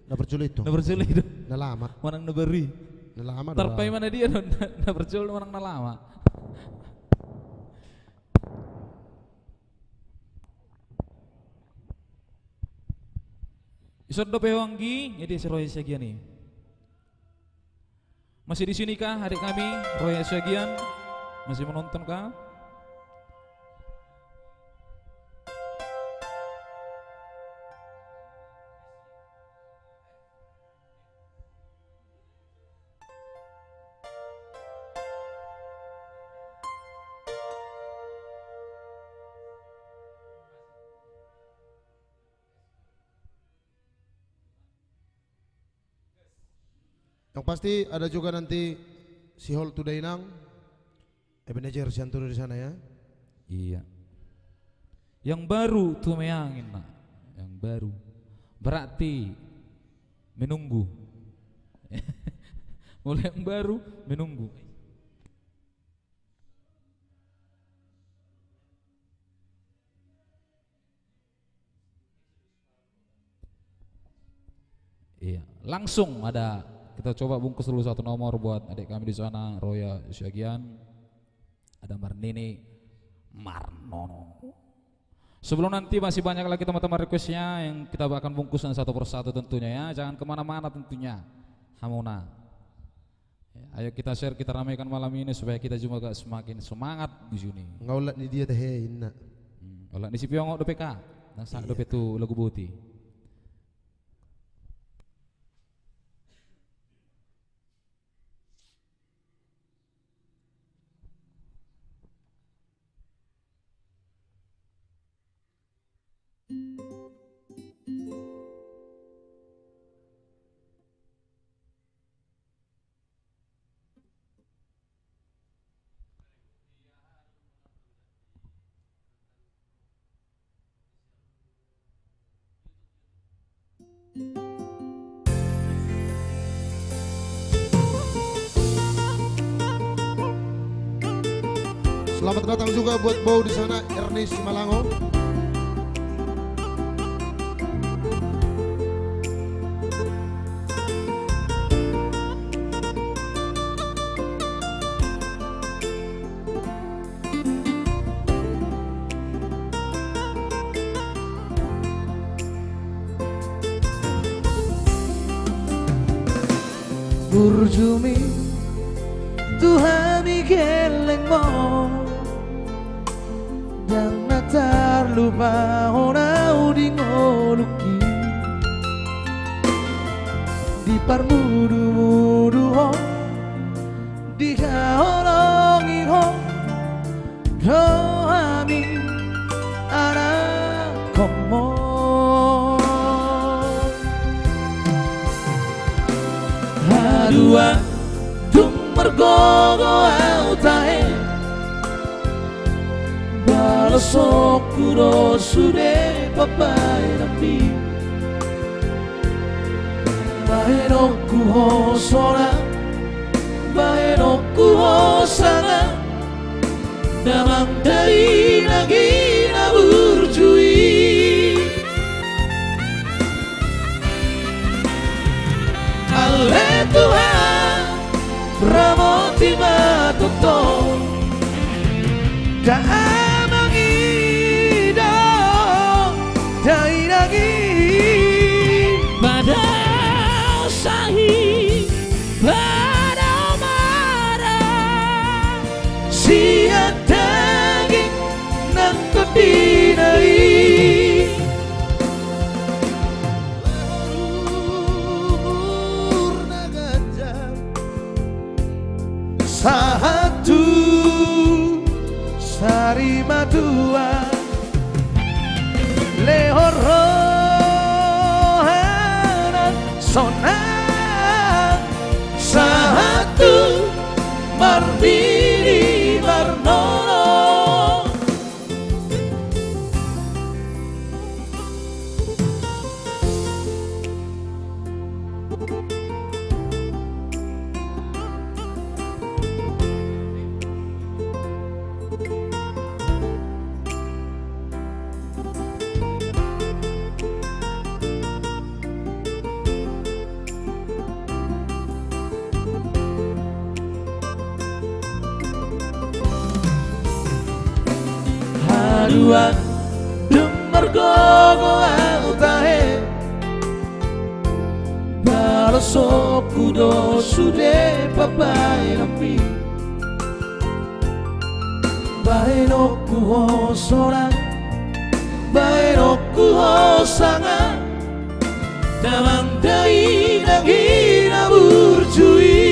Na parjolo i do. Na parjolo i do. Na lama. Manang na baru i. Na lama do. Tarpaima na dia do, na, na parjolo manang na lama. Ison dope ho anggi, jadi sero i sagian i. Masih di sini kah adik kami, Roy Siagian? Masih menonton kah? Yang pasti ada juga nanti si Hol tu Dainang, Ebenezer Siantoro di sana ya. Iya. Yang baru tu meangin, nak. Yang baru. Berarti menunggu. Mulai yang baru, menunggu. Iya, langsung ada, kita coba bungkus dulu satu nomor buat adik kami di sana, Roya Siagian. Ada Marnini Marnono. Sebelum nanti masih banyak lagi teman-teman requestnya yang kita akan bungkus dengan satu persatu tentunya ya. Jangan kemana-mana tentunya. Hamuna. Ya, ayo kita share, kita ramaikan malam ini supaya kita juga semakin semangat di sini. Nga olat ni dia tahe inna. Hmm, olat ni si Piongo dope ka. Nang sa dope tu lagu boti. Selamat datang juga buat Bau di sana, Erni Simalango. Burju mi tu hami gellengmu, ndang na tarlupa hona au di ngolungki. Diparmudumudu ho, dihaholongi ho do hami anakkonmu. Haduan dung margogo au tahe, balosonku do sude pabaenanmi. Baenonku ho sonang, baenonku ho sangap, damang dari na gina burju i. Ale Tuhan, ramoti ma tongtong damang i dohot dainang i. Padaosahi, padaomara sian daging nang tondina i. Tuhan, lehon roha na sonang sahat tu marbini marnono. Haduan, dung margogo ahu tahe, balosonku do sude pambahenonmi. Bahenonku ho sonang, bahenonku ho sanga, damang dainang hinaburju i.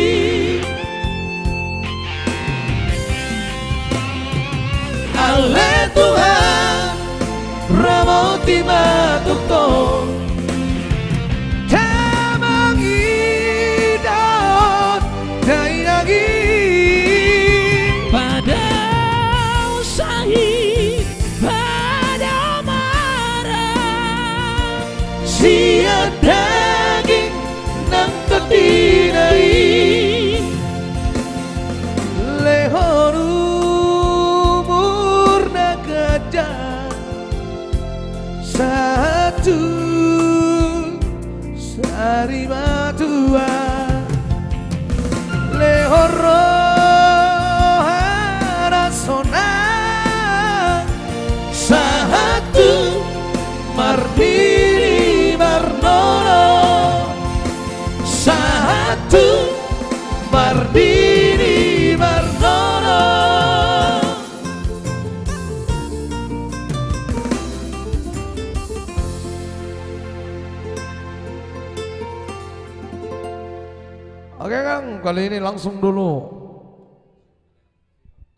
Ale Tuhan, ramoti ma tongtong damang i dohot dainang i. Padaon sahit, padaon marang sian daging nang tondi na i. Lehon umur na ganjang sahat tu sari matua. Lehon roha na sonang sahat tu marbini marnono. Sahat tu marbini marnono. Oke, Kang, kali ini langsung dulu.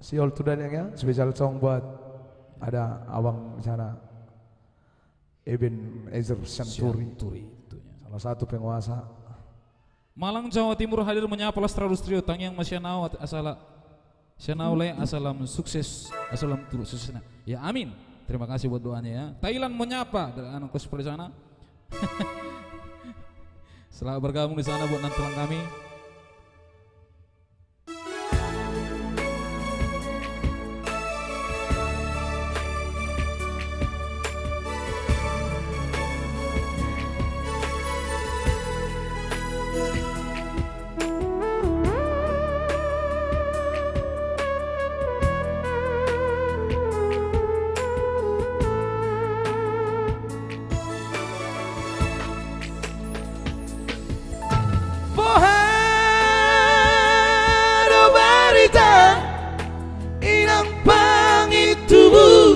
Siol tu Daniel ya, special song buat ada abang di sana, Eben Ezer Sianturi. Sianturi, tentunya. Salah satu penguasa. Malang Jawa Timur hadir menyapa Las Terus Trio, tangiang ma sian ahu, asa lam, sian ahu lae, asa lam sukses, asa lam turut suksesna. Ya, amin. Terima kasih buat doanya ya. Thailand menyapa, dari anak kos di sana. Selamat bergabung di sana buat nantulang kami. Boha do barita, inang pangintubu,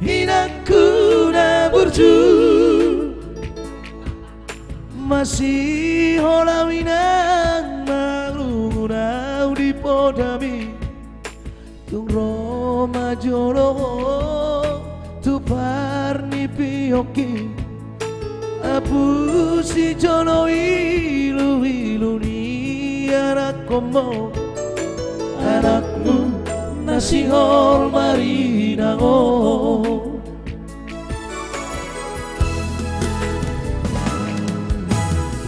inangku na burju? Masihola ho inang, malungun ahu di podami. Tung ro ma jolo ho tu parnipionki, apusi jolo iluilu ni anakkonmu, anakmu na sihol marinang on.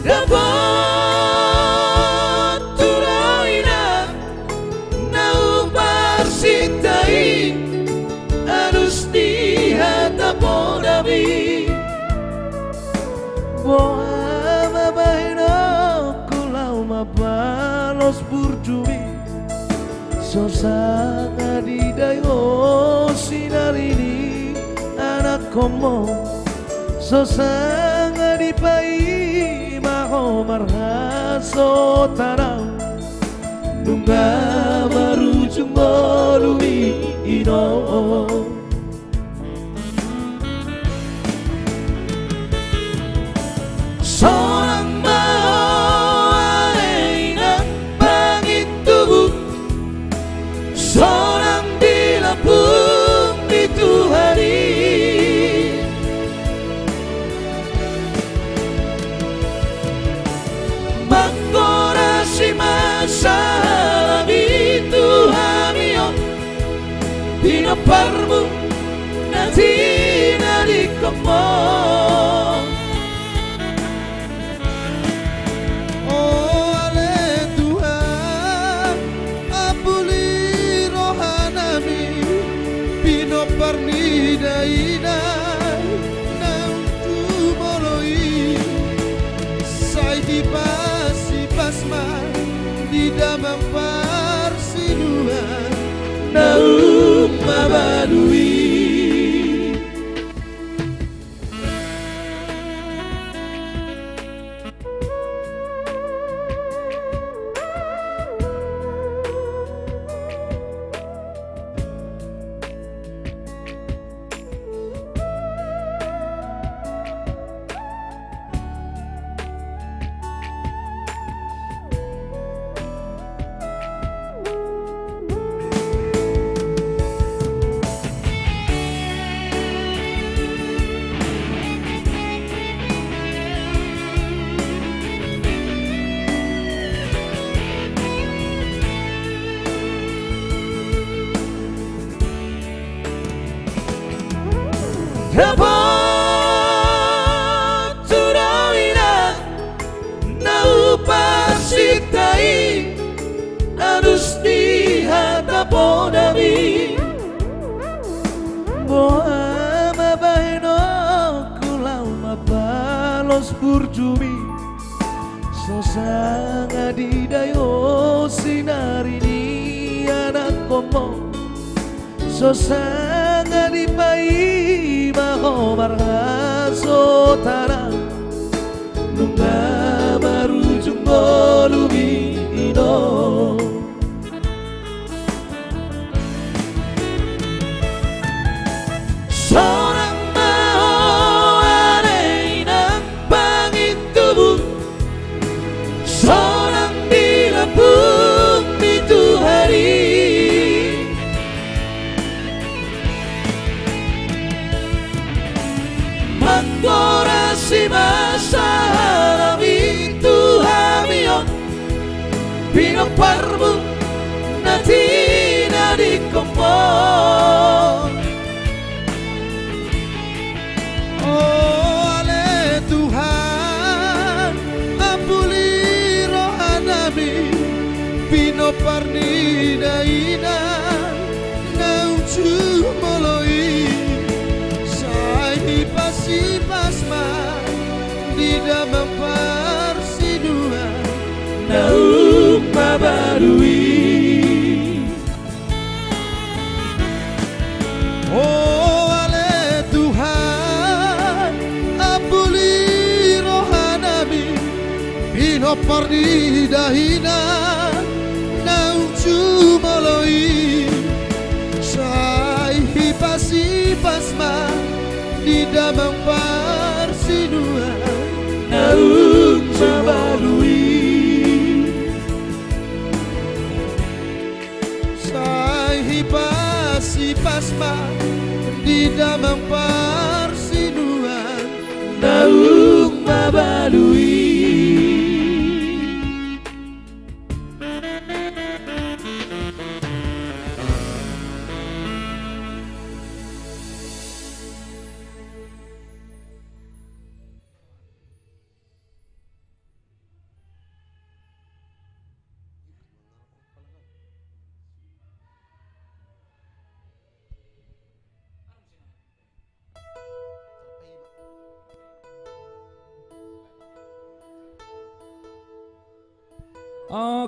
Dapot tu rohana na huparsinta i, alus ni hata podami. Boha ma bahenonku laho mambalos burjumi? So sanga didai ho sinari ni anakkonmu, so sanga dipaima ho marhasohotan ahu, nunga marujung ngolumi, inong. Sonang ma ho ale inang pangintubu, sonang di lambung Dainang naung jumolo i, sai hipas-hipas ma di damang parsinuan naung mabalu i. Dapot tu dainang na hupasinta i, anus ni hataponami. Boha ma bahenonku laho mambalos burjumi, so sanga didai ho sinari ni anakkonmu. So sanga dipaima ho marhasotana, nunga marujung ngolumi i do. Sonang ma ho ale inang pangintubu, sonang di lambung ni Tuhan i. Manghorasi ma sahalak i tu hami on, pinomparmu na tinadingkonmu. O ale Tuhan, ampuli rohanami, pinompar ni dainang naung jumolo i, sai hipas-hipas ma di damang parsinuan naung mabalu i. O ale Tuhan, ampuli rohanami, pinompar ni dainang naung jumolo i, sai hipas-hipas ma di damang parsinuan naung mabalu i. Sai hipas-hipas ma di damang parsinuan naung mabalu i.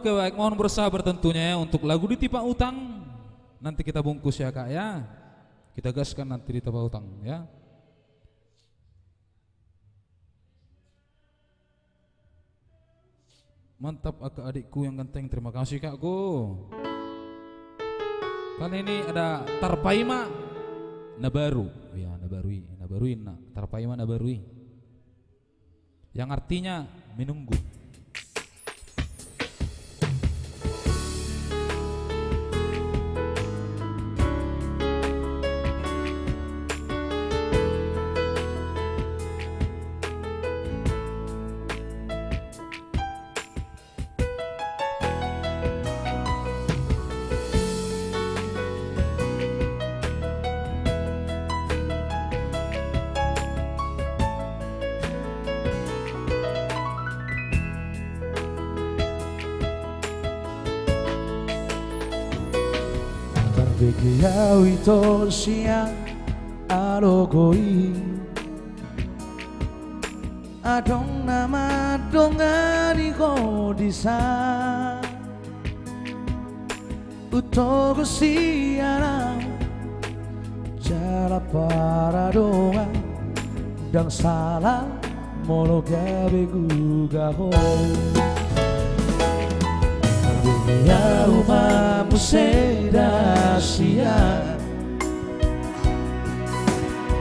Oke, baik. Mohon bersabar tentunya ya untuk lagu Ditipa Utang. Nanti kita bungkus ya, Kak, ya. Kita gaskan nanti Ditipa Utang, ya. Mantap, Kak, adikku yang ganteng. Terima kasih, Kakku. Kali ini ada Tarpaima na baru. Ya, na baru i, na baru i, na Tarpaima na baru i. Yang artinya menunggu. Tarbege au ito sian Alogo i, adong na mandongani ho disa. Hutogu sian ahu jala paradongan, ndang sala molo gabe huguga ho. Marbege ahu ma muse da sian,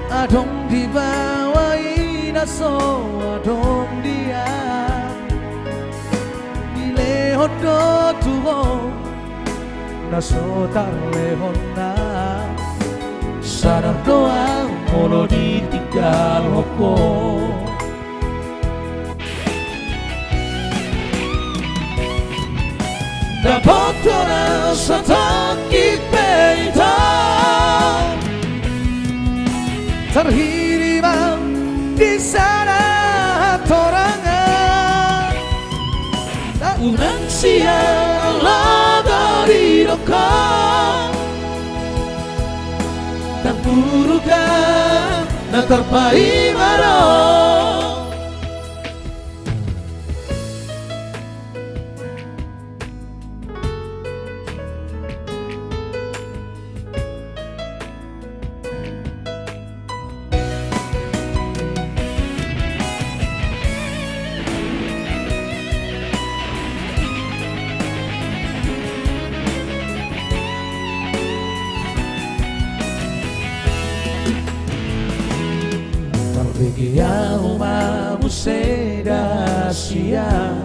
adong di baoa i na so adong di ahu. Dilehon do tu ho na so tarlehonna, sadar do ahu molo ditinggalhon ho. Dapot hona satangkis pe ito, tarhirimang di sada hatorangan. Unang sian laho didok ho, ndang buruk ahu na tarpaima do. Marbege ahu ma muse da sian,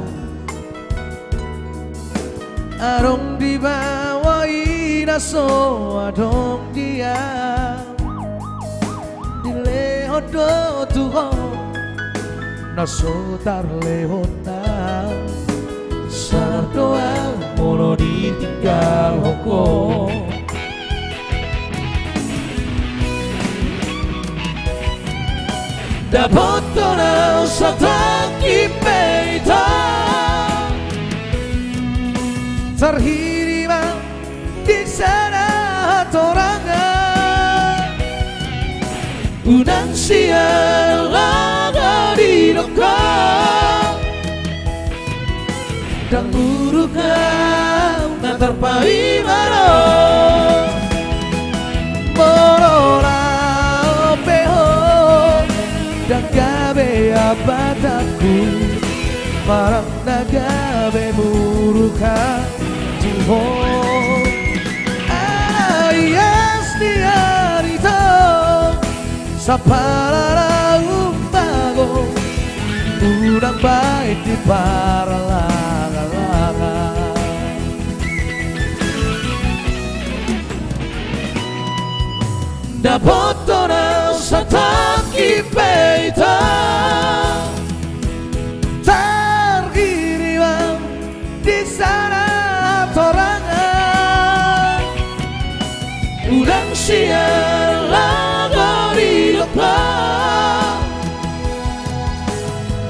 adong di baoa i na so adong di ahu. Dilehon do tu ho na so tarlehonna, sadar do ahu molo ditinggalhon ho. Dapot hona satangkis pe ito, tarhirimang di sada hatorangan. Unang sian laho didok ho, ndang buruk ahu na tarpaima do. Molo laho pe ho, ndang gabe abatanku, manang na gabe buruk ahu tu ho. Ala ias ni ari do sapala na umbago, unang baen di parlanga-langa. Dapot hona satangkis pe ito, tarhirimang di sada hatorangan. Unang sian laho didok ho,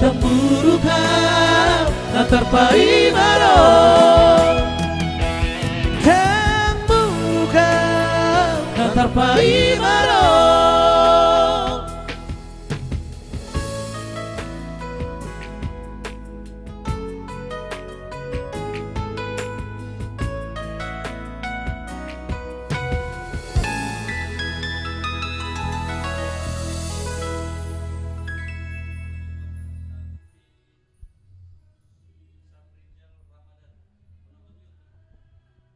ndang buruk ahu na tarpaima do. Ndang buruk ahu na tarpaima do.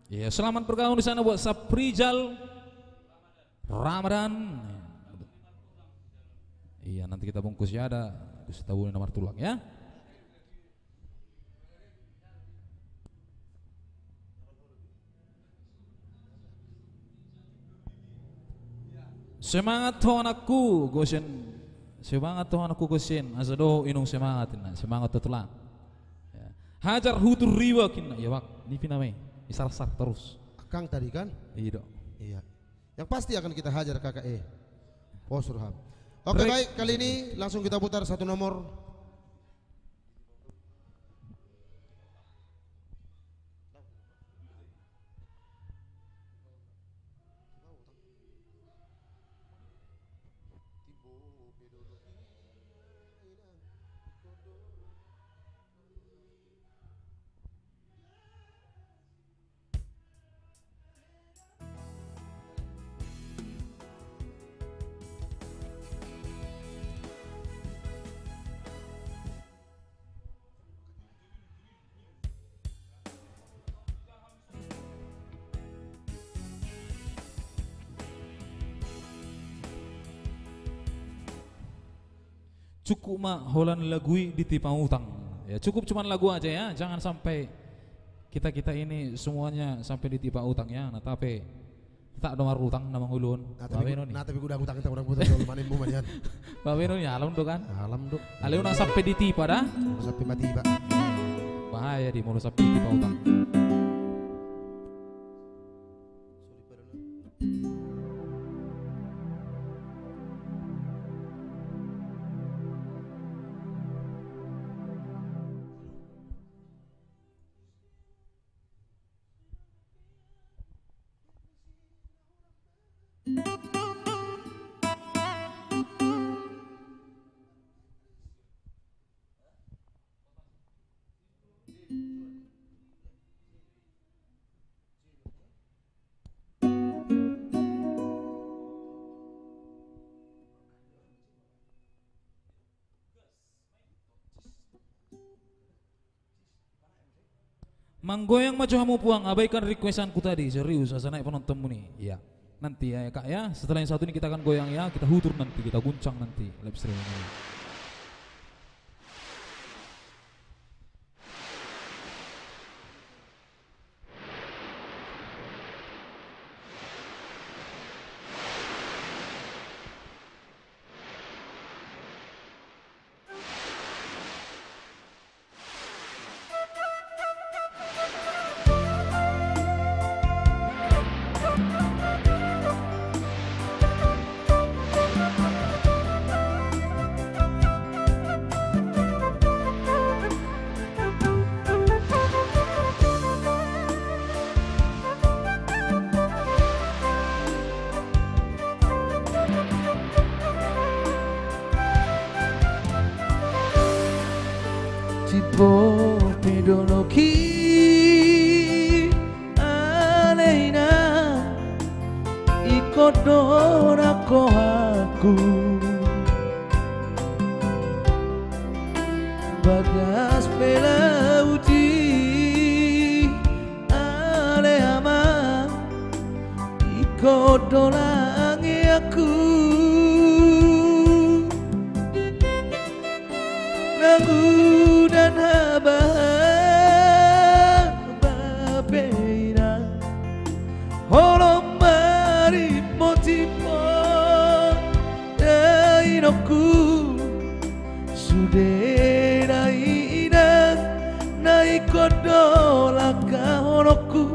Iya, selamat bergabung di sana buat Saprijal Ramadan. Iya, nanti kita bungkus ya, ada Gusti Tabuni na martulang ya. Semangat ho anakku, gosen. Semangat ho anakku, gosen. Asa dohot inong semangat, inna. Semangat ho tulang. Ya. Hajar hutur riwak, inna. Ya, Bang. Nipi namai. Isar-sar terus. Akang tadi kan? Iya, dok. Iya. Yang pasti akan kita hajar, K K E. Pos Ruham. Oke, baik. Kali ini langsung kita putar satu nomor. Cukup ma holan lagu i ditipa utang. Ya, cukup cuman lagu aja ya, jangan sampai kita-kita ini semuanya sampai ditipa utang ya. Nah, tapi tak ada marutang na mangulun. Nah, tapi babe ku-, noni. Nah, tapi ku udah utang, tak udah utang, kalau mana yang mau manian. Babe noni, alam do kan? Alam do. Alai unang sampai ditipa da. Unang sampai mati, Pak. Bahaya di molo sampai ditipa utang. Manggoyang ma jo hamu puang, abaikan requestanku tadi, serius, asa naik penontonmu nih. Iya. Nanti ya, ya, Kak, ya. Setelah yang satu ini kita akan goyang ya, kita hutur nanti, kita guncang nanti live streaming ini. Jimbo pe dolok i ale inang, ingkon do nang rohangku. Bagas pe laut i ale amang, ingkon do nang rohangku. Nang udan habahaba pe inang, holong marimot-imot da inongku. Sudena i inang, na ingkon do langkahononku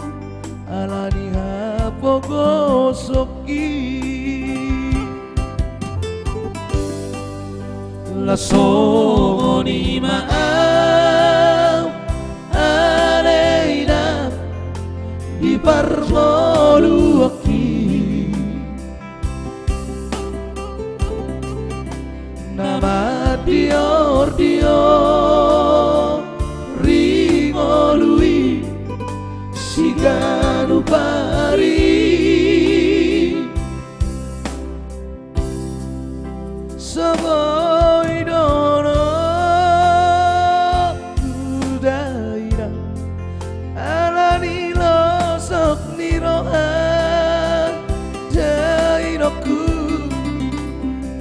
ala ni hapogoson i. Laos songon i ma au ale inang di parngoluanki. Na mandiordior di ngolu i siganup ari. So boi dohononku da inang, ala ni losok ni roha da inongku.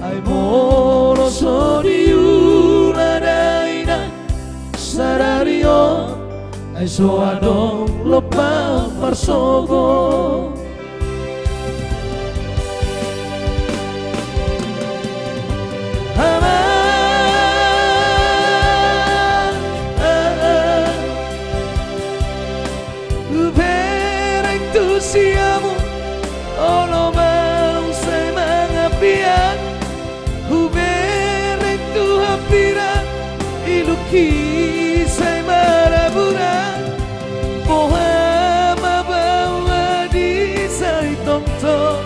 Ai molo so diula da inang sadari on, ai so adong lompan marsogot. Amang, hubereng tu si hamu, olo ma au sai mangapia. Hubereng tu hambira, ilungki sai marabura. Boha ma baoa di sai tongtong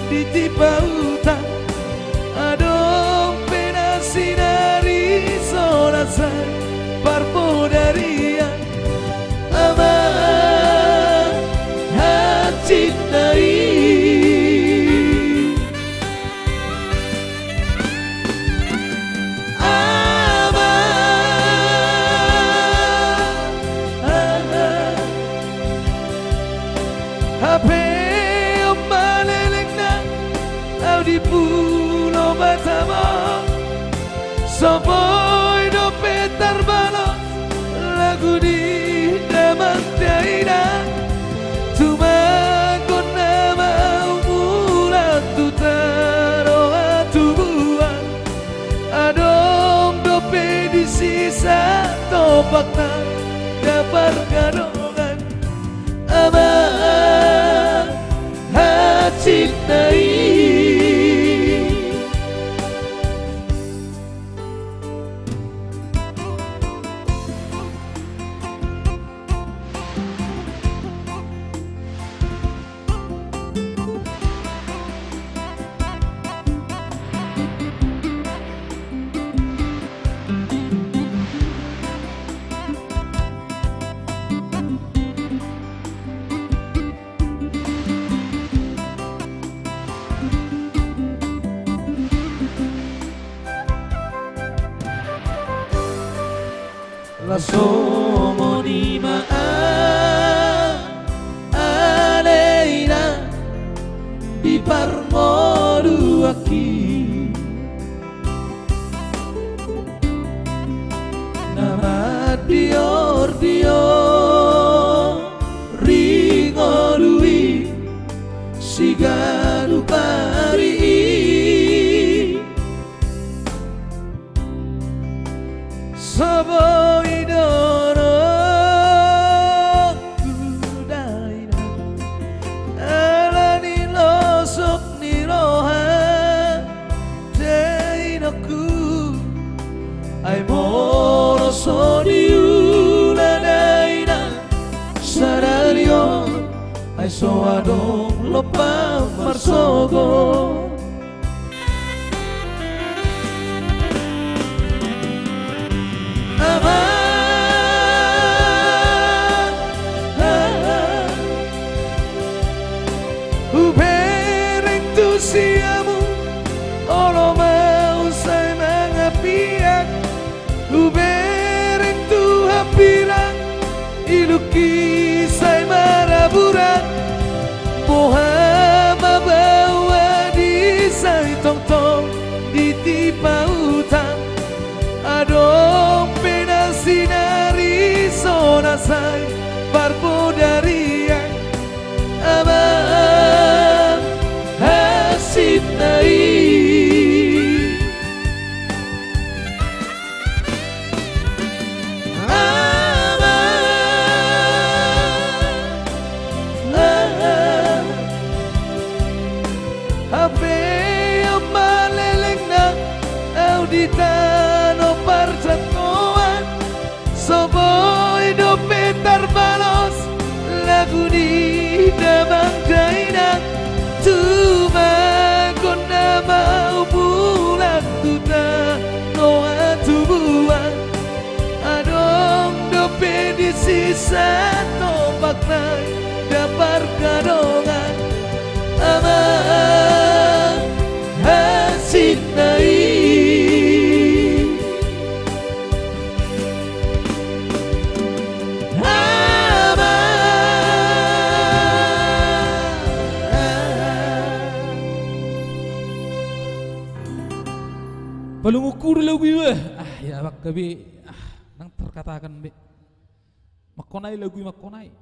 ditipa utang. Adong pe na sinari so na sai parpodarian. Amang, hansit na i. Amang, hape on ma lelengna au di Pulo Batam on. So boi dope tarbalos lagu ni damang dainang, tumangkon nama umulak tu tano hatubuan. Adong dope di sisa topakna na pargadongan, amang hansit na i. Las songon i ma ale inang di parngoluanki. Na mandiordior di ngolu i siganup ari i. So boi dohononku dainang, ala ni losok ni roha dainangku. Ai molo so niula dainang sadari on, ai so adong lompan marsogot. Amang, hubereng tu siamun, olo ma husai mangapiak. Hubereng tu hambirang, ilungki sai maraburan. Boha ma baoa di sai tongtong di tipa utan. Adong pe na sinari so na sai parbodarian. Amang hansit na i. Amang, ah, hape on ma lelengna au di tano parjangkoan. So boi dope tarbalos lagu ni damang dainang, tumangkon nama umulak tu tano hatubuan. Adong dope di sisa topakna na pargadongan, amang hansit na i. Amang. Palungunku do lagu i be. Ah, ya, abang gabe. Ah, nang terkatakan be. Mangkonai lagu i, mangkonai. Ya.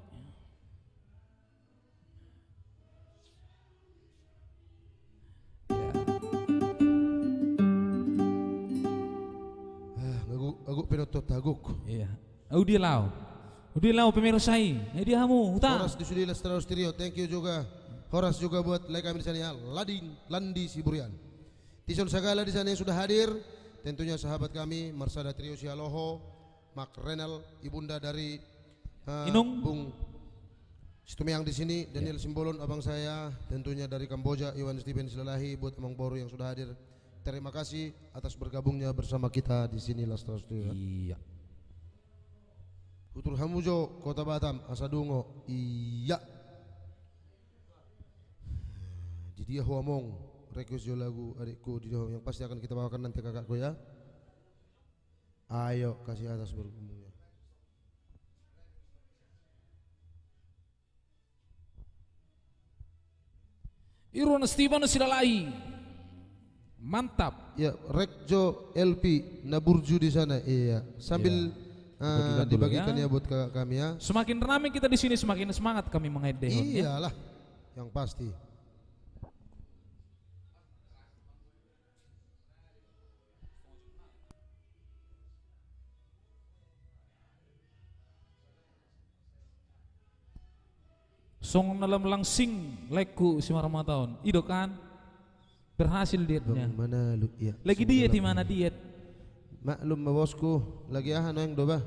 Ah, gagu, gagu penonton, gagu. Iya. Au dia laho. Au dia laho pemirsa i. Ai dia hamu, huta. Horas di sude Las Terus Trio. Thank you juga. Horas juga buat lae kami di sana ya. Lading, Landi Siburian. Tison sagala di sana yang sudah hadir. Tentunya sahabat kami, Marsada Trio Sihaloho, Mak Renal, Ibunda dari, eh, Inung. Bung Situmeang di sini, Daniel Simbolon, abang saya, tentunya dari Kamboja, Iwan Steven Silalahi, buat Amang Boru yang sudah hadir. Terima kasih atas bergabungnya bersama kita di sini, Las Terus Trio. Iya. Hutur hamu jo Kota Batam, asa dungo. Iya. Di dia ho among, request jo lagu adikku, di dia ho, yang pasti akan kita bawakan nanti kakakku ya. Ayo, kasih atas bergumulnya. Irwan Stiban Silalahi. Mantap. Ya, rek jo L P na burju di sana, iya. Sambil, iya, eh, dibagikan dulu, dibagikan ya, ya buat kakak kami ya. Semakin ramai kita di sini, semakin semangat kami mengaidehon, ya. Iyalah, yang pasti. Songon na lam langsing laengku simarmata on. I do kan? Berhasil dietnya. Bang Manalu, iya. Lagi diet, di mana diet? Maklum ma bosku, lagi aha naeng do bah.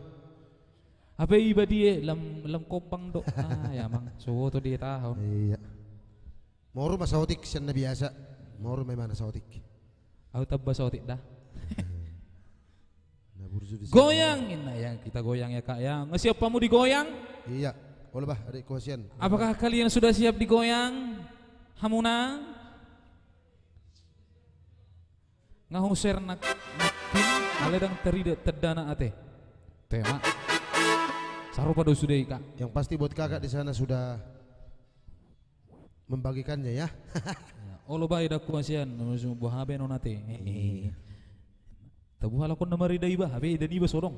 Hape iba diet, lam, lam kopang do. Ah, ya, Mang. So boto diet aha on. Iya. Moru ma saotik sian na biasa. Moru ma imana saotik. Au tamba saotik da. Na burju di sana. Goyang, inna ya, kita goyang ya, Kak, ya. Nga siap hamu digoyang? Iya. Olo bah, adikku hasian. Apakah kalian sudah siap digoyang? Hamuna? Nga huser nak, nakin, ale dang tarida tandana ate. Tema. Sarupa do sude i, Kak. Yang pasti buat kakak di sana sudah membagikannya ya. Ya, olo bah, idakku hasian, boha be non ate. Iya. Tabuha lakon na marida iba, hape ida niba so adong.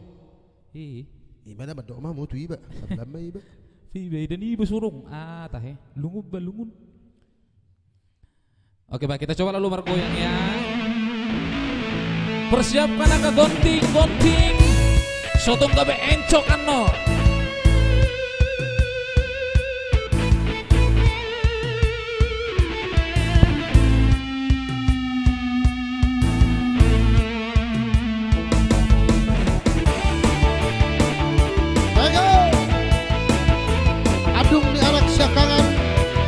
Iya. Ima na mandok ma hamu tu iba, sablam ma iba. Iba, ida niba so adong. Ah, tahe. Lungun bah, lungun. Oke, baik, kita coba lalu margoyang ya. Persiapkan angka gonting-gonting. Sotung gabe encok annon. Adong ni anak siangkangan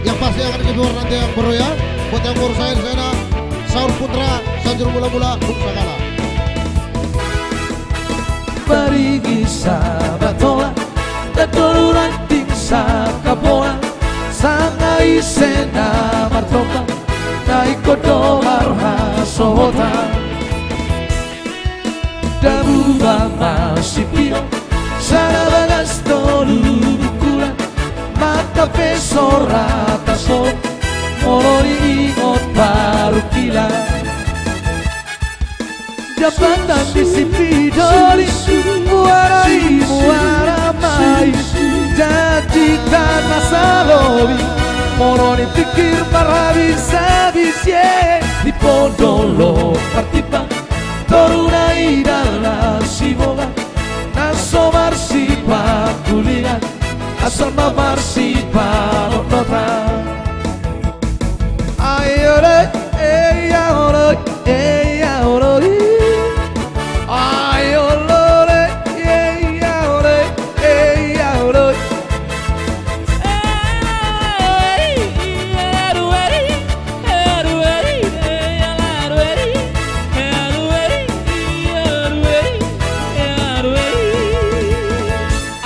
yang pasti akan dibuat nanti yang baru ya. Buat yang baru saya di sana, Saur Putra, Sanjur Mula-mula, Bung Sagala. Parigi Sabatoa, Dadolu Ranting Sakapoa, sanga ise na martoka, na ingkon do marhasohotan. Dabu Bama Sipio, sada bagas tolu bukulan, mata pe so rata so, molo diingot parungkilon. Jabatan di Sipidoli, muara i muara mai, jadi tanah salobi, molo dipikir marhabis-habis ye, di Podolok Martimbang. Toruna i dalan Siboga, na so marsipakulian, asal ma marsipanotnotan. Ai ole, ei, ai ole, ei, ai ole, ei. Ai ole, ei, ai ole, ei, ai ole.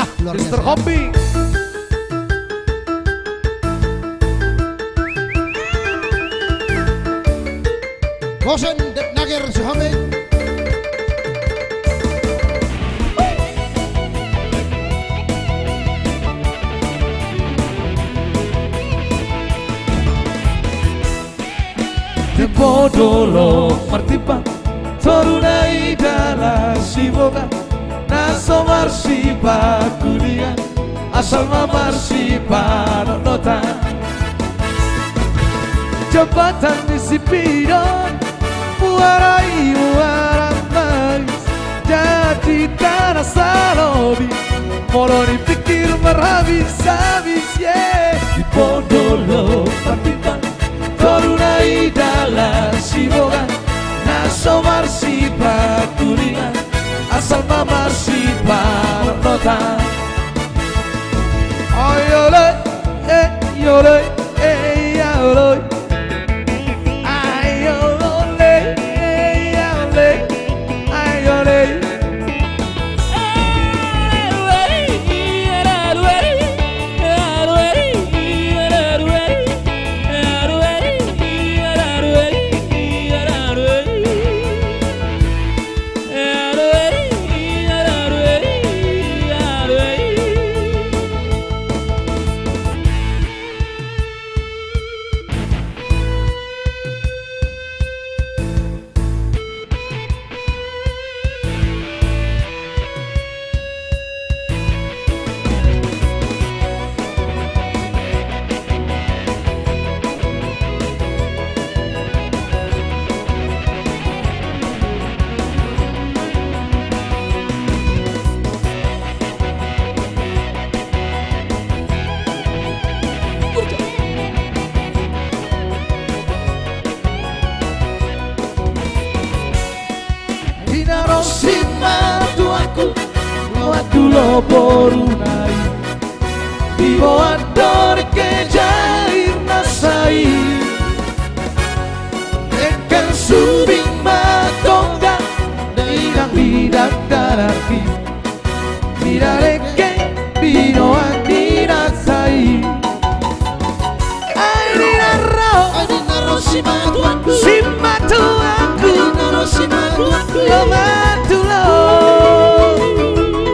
Ah, luar biasa. Mister Kopi. Bosen dep nager si Home. Di Podolok Martimbang, toruna i dalan Siboga, na so marsipakulian, asal ma marsipanotnotan. Jabatan di Sipidoli, muara i muara mai, jadi tanah salobi, molo dipikir marhabis-habis ye. Di Podolok Martimbang, toruna i dalan Siboga, na so marsipakulian, asal ma marsipanotnotan. Ai ole, ei, ai ole, ei, ai ole. Ai ole, ei, ai ole, ai ole. boruna i, diboan do dengke jair nasa i. Dengke subing ma tonggang, dengke bidang dalan i. Mida dengke diboan ni nasa i. Ai di na ro, ai di na ro simatuangku, simatuangku, ai di na ro simatuangku, lomak tu lo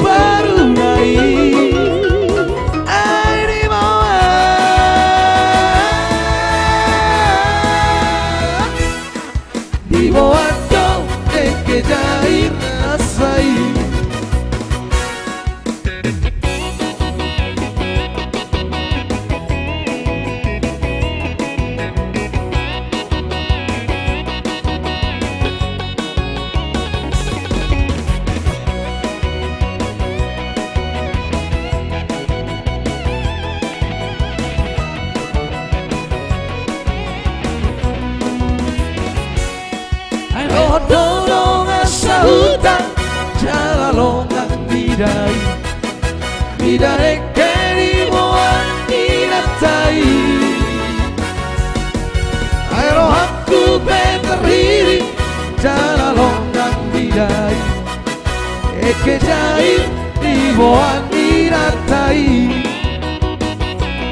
boruna i. Ai diboan, diboan do dengke jair nasa i. Ai ro do dongan sahuta jala longang mida i. Mida dengke diboan ni nasa i. Ai rohangku pe tarhirim jala longang mida i. Dengke jair diboan ni nasa i.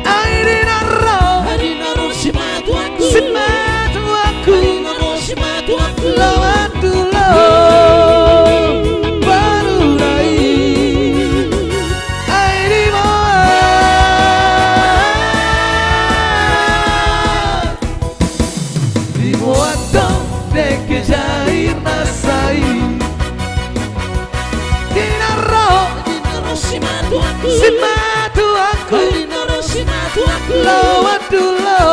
Ai di na ro, ai di na ro simatuangku, simatuangku, ai di na ro simatuangku, lomak tu lo boruna i. Ai diboan, diboan do dengke jair nasa i. Di na ro, di na ro simatuangku, simatuangku, di na ro simatuangku, lomak tu lo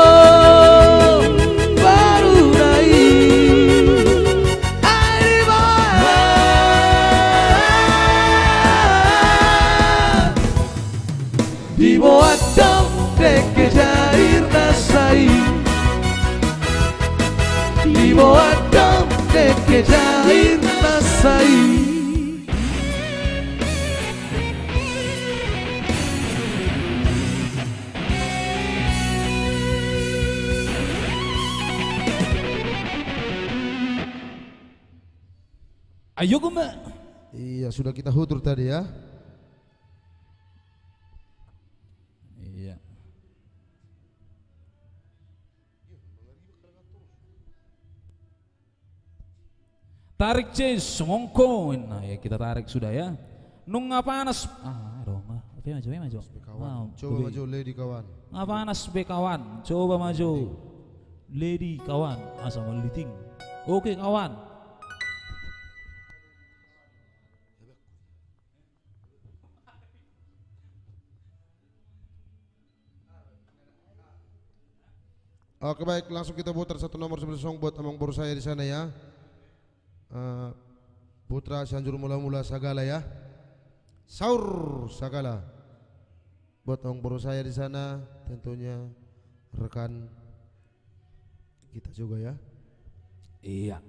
boruna i. Ai diboan, diboan do dengke jair nasa i. Diboan do dengke jair nasa i. Ayo, gumba. Iya, sudah kita hutur tadi, ya. Iya. Tarik, Ces, semongko. Nah, ya, kita tarik sudah, ya. Nunga panas. Ah, ro ma. Oke, maju, maju. Coba maju, Lady kawan. Nunga panas be, kawan. Coba maju. Lady kawan, asa meliting. Oke, kawan. Oke, baik, langsung kita putar satu nomor seperti song buat amang boru saya di sana, ya. Eh, putra Sianjur Mula-mula Sagala, ya. Saur Sagala. Buat amang boru saya di sana, tentunya rekan kita juga, ya. Iya.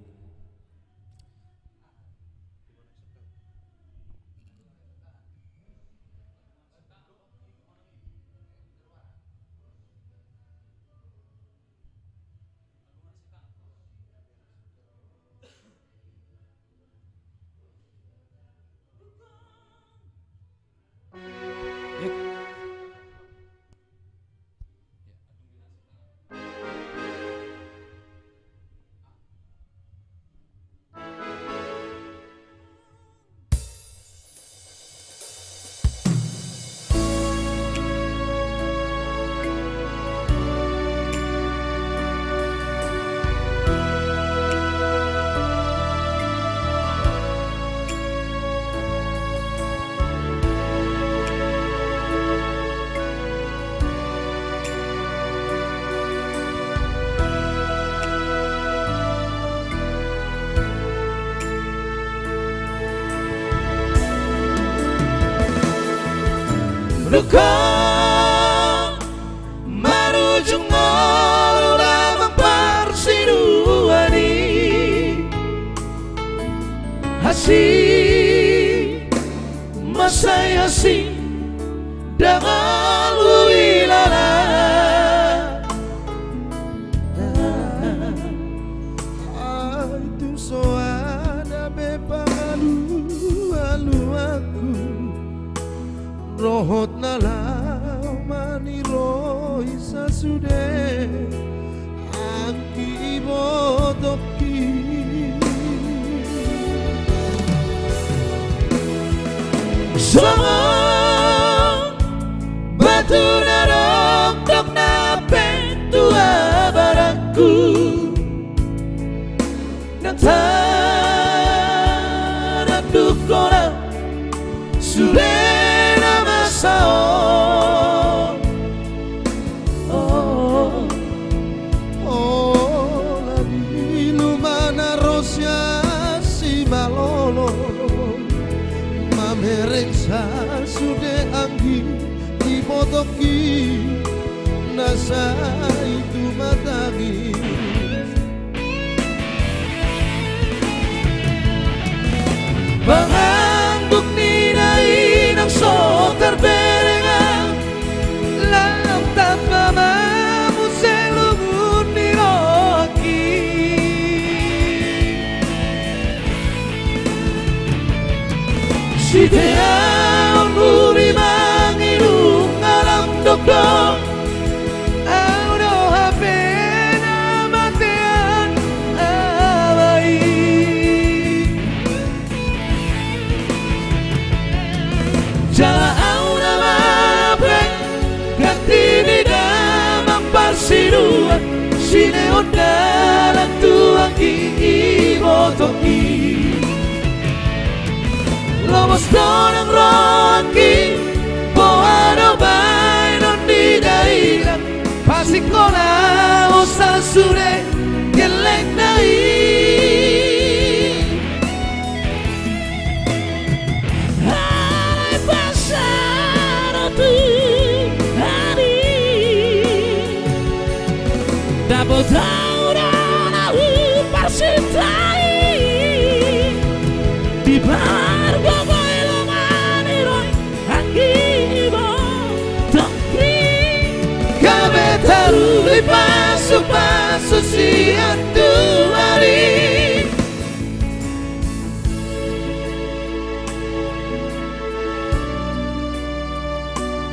Oi sasude anggi ibotongki. Songon batu na dokdok na pentua barangku. Na tananduk hona sude na masa on. Oh, oh, na di luma na ro sian simalolong, mamereng sasude anggi ibotongki na sai tumatangis. Pangangguk ni dainang so tarberengan, lam tamba ma muse lungun ni rohangki. Siteaon huri manginum alam dokdok, au do hape na matean ama i. Jala au nama pe ganti ni damang parsiduan, silehon dalan tu anggi ibotongki. Lomos do nang rohangki, boha do bahenon ni dainang, pasingkop ma ho sasude gellengna i. Alai pasada tu ari, dapot au do na huparsintai, di pargogo i lomo ni roha i anggi ibotongki. Gabe taruli pasupasu sian Tuhan i.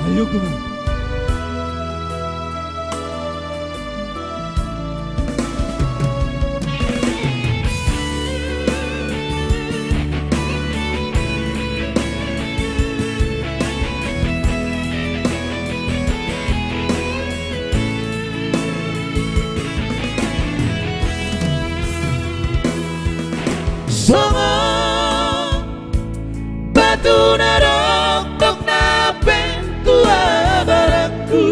Ayo, come on. Songon batu na dokdok na pentua barangku,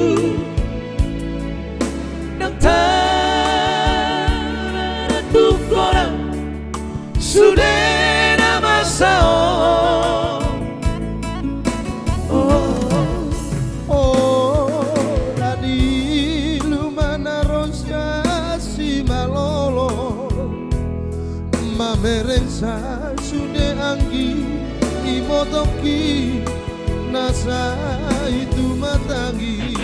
nang tananduk hona sude na masa on. Oh, oh, na di luma na ro sian simalolong, mamereng sasude anggi ibotongki na sai tumatangis.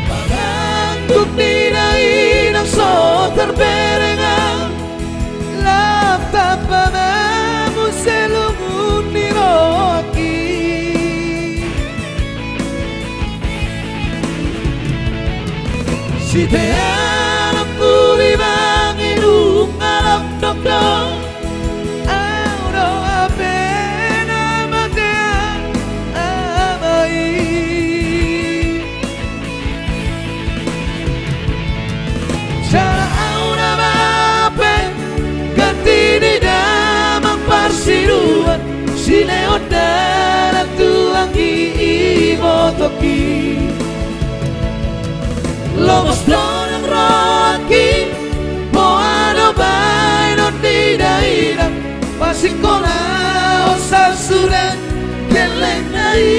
Pangangguk ni dainang so tarberengan, lam tamba ma muse lungun ni rohangki. Siteanon huri manginum alam dokdok, au do hape na matean ama i. Jala au nama pe ganti ni damang parsiduan, silehon dalan tu anggi ibotongki. Lomos do nang rohangki, boha do bahenon ni dainang, pasingkop ma ho sasude gellengna i.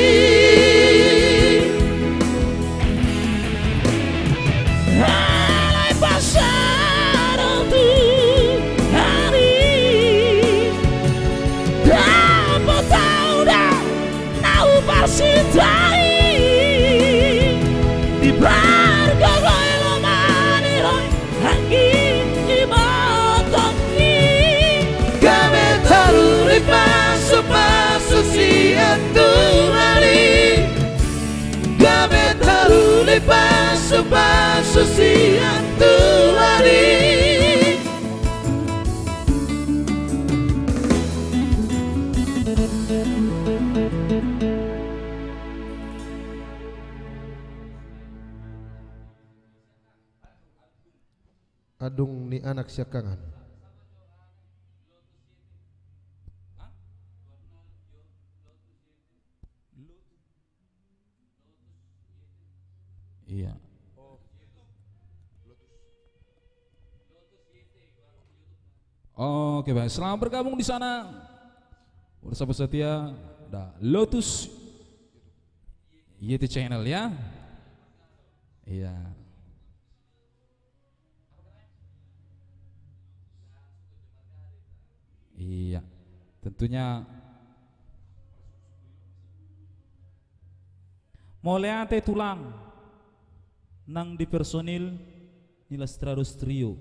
Alai pasada tu ari, dapot au do na huparsintai, di pargogo i lomo ni roha i anggi ibotongki. Gabe taruli pasupasu sian tu Pasusian Tuhan i. Adong ni anak siangkangan. Iya. Oke, baik. Selamat bergabung di sana. Bersama setia, ada Lotus Y T Channel, ya. Iya. Iya, tentunya. Mauliate tulang nang di personil ni Lastrados Trio.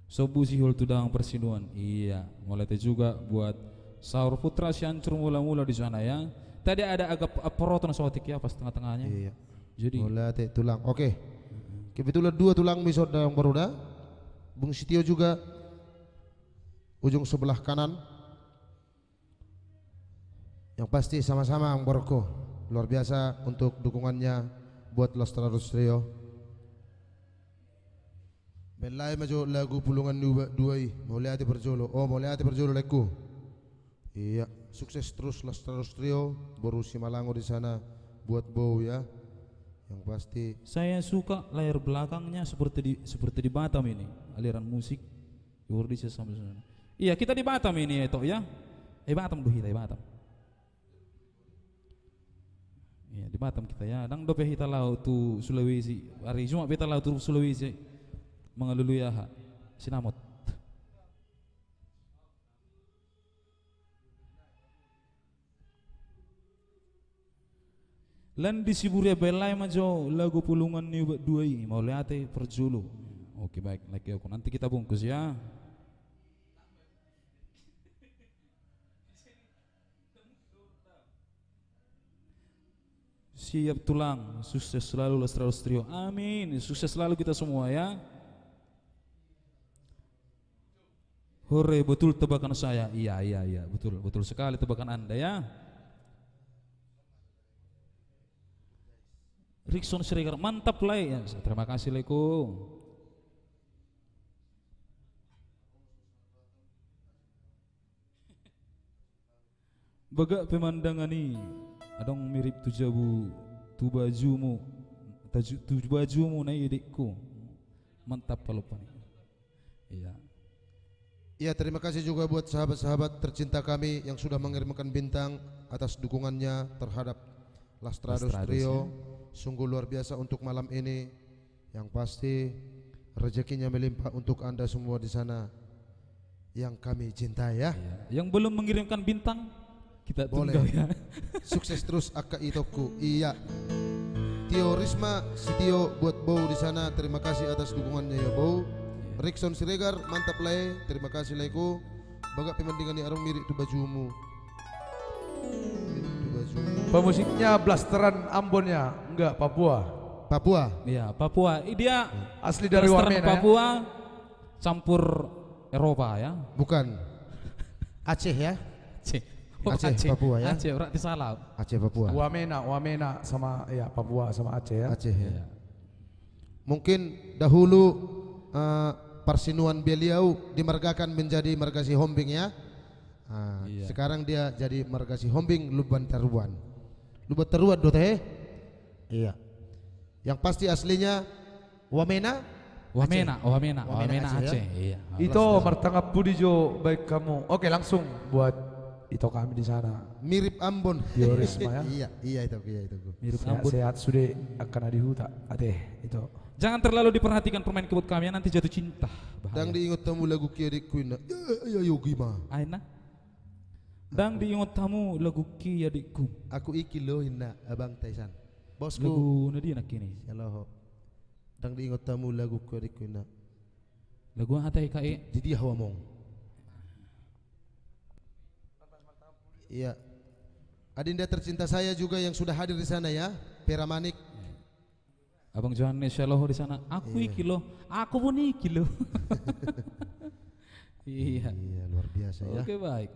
Sombu sihol tu damang parsinuan. Iya, mauliate juga buat Saur Putra sian Hancur Mula-mula di sana, ya. Tadi ada agak ap-, aporoton saotik, ya, pas tengah-tengahnya. Iya. Jadi. Mauliate tulang. Oke. Kebetulan dua tulangmi songon na, Amang Boru, da. Bung Sitio juga ujung sebelah kanan. Yang pasti sama-sama, Amang Borko. Luar biasa untuk dukungannya buat Lastrados Trio. Baen lae ma jo lagu Pulungan ni Ubat dua i. Mauliate parjolo. Oh, mauliate parjolo, laengku. Iya, sukses terus Lastrados Trio, Boru Simalango di sana, buat Bow, ya. Yang pasti. Saya suka layar belakangnya seperti di, seperti di Batam ini, aliran musik. Luar biasa sampai sana. Iya, kita di Batam ini, Eto, ya. Eh, Batam do hita, eh, Batam. Iya, di Batam kita, ya. Ndang dope hita laho tu Sulawesi. Ari Jumat pe hita laho tu Sulawesi. Mangalului aha? Sinamot. Lan di Siburian, baen lae ma jo lagu Pulungan ni Ubat dua i. Mauliate parjolo. Oke, baik. Nanti kita bungkus, ya. Siap tulang, sukses selalu Lastrados Trio. Amin. Sukses selalu kita semua, ya. Hore, betul tebakan saya. Iya, iya, iya, betul, betul sekali tebakan Anda, ya. Rikson Siregar, mantap, lae. Ya, terima kasih, laengku. Bagak pemandangan i, adong mirip tu jabu, tu bajumu, taju-, tu bajumu na i, adikku. Mantap, palompa ni. Iya. Ya, terima kasih juga buat sahabat-sahabat tercinta kami yang sudah mengirimkan bintang atas dukungannya terhadap Lastrados Trio. Sungguh luar biasa untuk malam ini. Yang pasti, rezekinya melimpah untuk Anda semua di sana yang kami cintai, ya. Iya. Yang belum mengirimkan bintang, kita tunggu, ya. Sukses terus, angka itongku. Iya. Tio Risma, Sitio buat Bow di sana. Terima kasih atas dukungannya, ya, Bow. Iya. Rikson Siregar, mantap, lae. Terima kasih, laengku. Bagak pemandangan i, adong mirip tu bajumu. Pemusiknya blasteran Ambon, ya? Enggak, Papua. Papua? Iya, Papua. Dia asli dari Wamena, ya? Blasteran Papua, campur Eropa, ya? Bukan. Aceh, ya? Aceh. Oh, Aceh, Aceh. Papua, ya? Aceh, berarti salah. Aceh, Papua. Wamena, Wamena sama, ya, Papua sama Aceh, ya? Aceh, ya. Iya. Mungkin dahulu, eh, parsinuan beliau dimargakan menjadi marga Sihombing, ya. Ah, iya. Sekarang dia jadi marga Sihombing Lumban Taruan. Lumban Taruan do, te? Iya. Yang pasti aslinya Wamena, Wamena, Aceh. Wamena, Wamena, Wamena, Aceh, ya? Aceh, iya. Ito, martangan pudi jo baen hamu. Oke, langsung buat ito kami di sana. Mirip Ambon. Tio Risma, ya? Iya, iya, ito, iya, ito. Mirip Ambon. Sehat, sehat sude angka na di huta. Ate, ito. Jangan terlalu diperhatikan permain keyboard kami, ya, nanti jatuh cinta. Bahaya. Ndang diingot hamu lagungki, adikku, inna. Ya, ya, ya, Yogi ma. Aina. Ndang diingot hamu lagungki, adikku. Aku iki lo, inna, abang Taisan. Bosku. Lagu na dia nangkin i? Sialoho. Ndang diingot hamu lagungki, adikku, inna. Lagu aha, Taisan, i? Di, di dia ho, among? Iya. Adinda tercinta saya juga yang sudah hadir di sana, ya, Peramanik. Abang Johannes Saloho di sana, aku iki loh, aku pun iki loh. Iya. Iya, luar biasa ya. Oke, baik.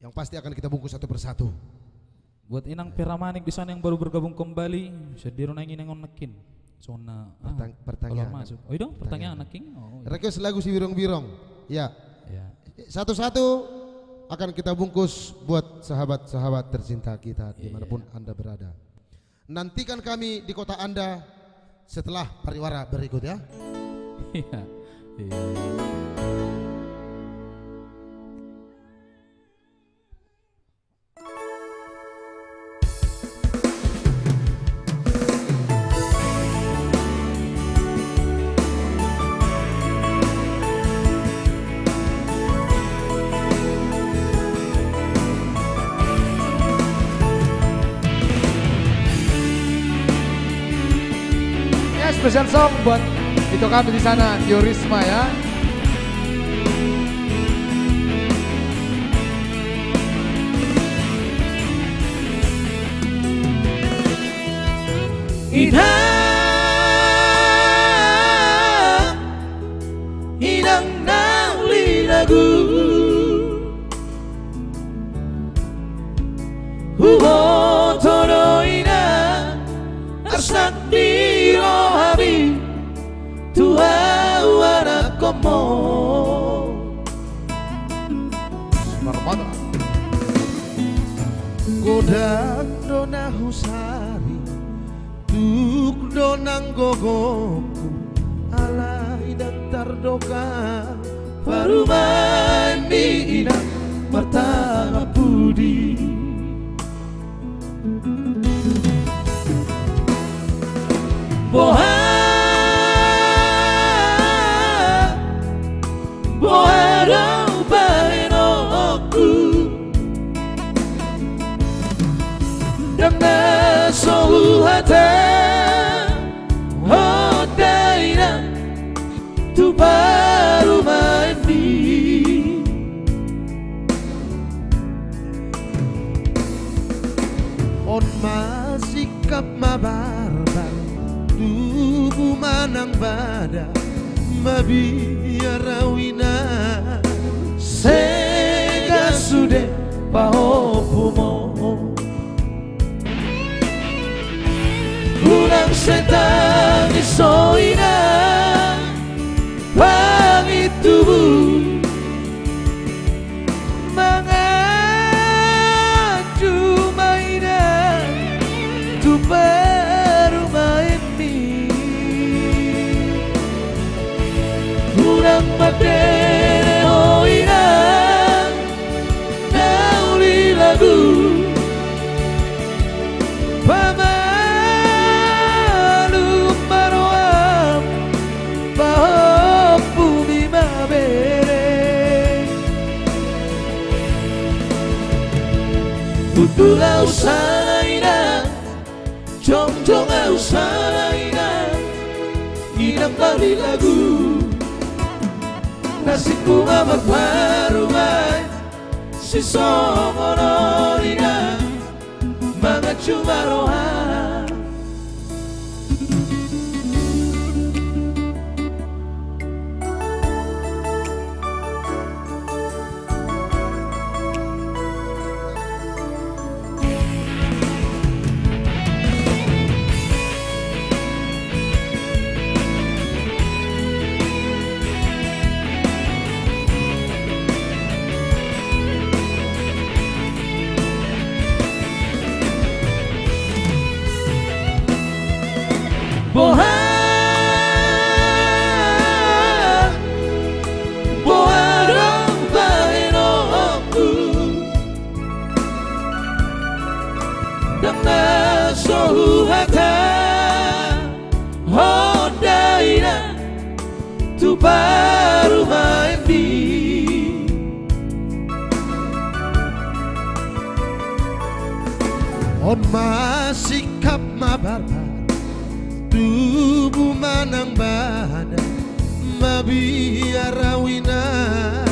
Yang pasti akan kita bungkus satu persatu. Buat Inang Peramanik di sana yang baru bergabung kembali, sandiri nang inang on nangkin. Sona, ah, pertanyaan masuk. Oh, iya dong, pertanyaan nangkin. Oh, iya. Request lagu Si Birong-birong. Ya. Ya. Satu-satu akan kita bungkus buat sahabat-sahabat tercinta kita dimanapun Anda berada. Nantikan kami di kota Anda setelah pariwara berikut ya. Iya. Iya. Ya, special song buat itu kami di sana, Tio Risma ya. Inang, inang na uli lagu. Huboto do inang, ars nang di rohami, tu ahu anakkonmu. Smarmata. Godang do na husari, tuk do nang gogoku, alai ndang tardokam parumaenmi inang martangap pudi. Boha, boha do bahenonku, ndang na so huhatahon da inang tu parumaenmi. On ma singkap ma barbar, tubu ma nang bada, mabiar ahu inang, sega sude pahompumu. Unang sai tangis ho inang, pangintubu. Manganju ma inang tu parumaenmi. Unang mandele ho inang, na uli lagu. Pamalum ma roham, pahompumi ma bere. Hundul ahu sana inang, jongjong ahu sana inang, inang na uli lagu. Nasibku ma marparumaen, sisongon on inang, manganju ma roha. Boha, boha do bahenonku, ndang na so huhatahon da inang tu parumaenmi. On ma singkap ma barbar, tubu ma nang bada, mabiar ahu inang,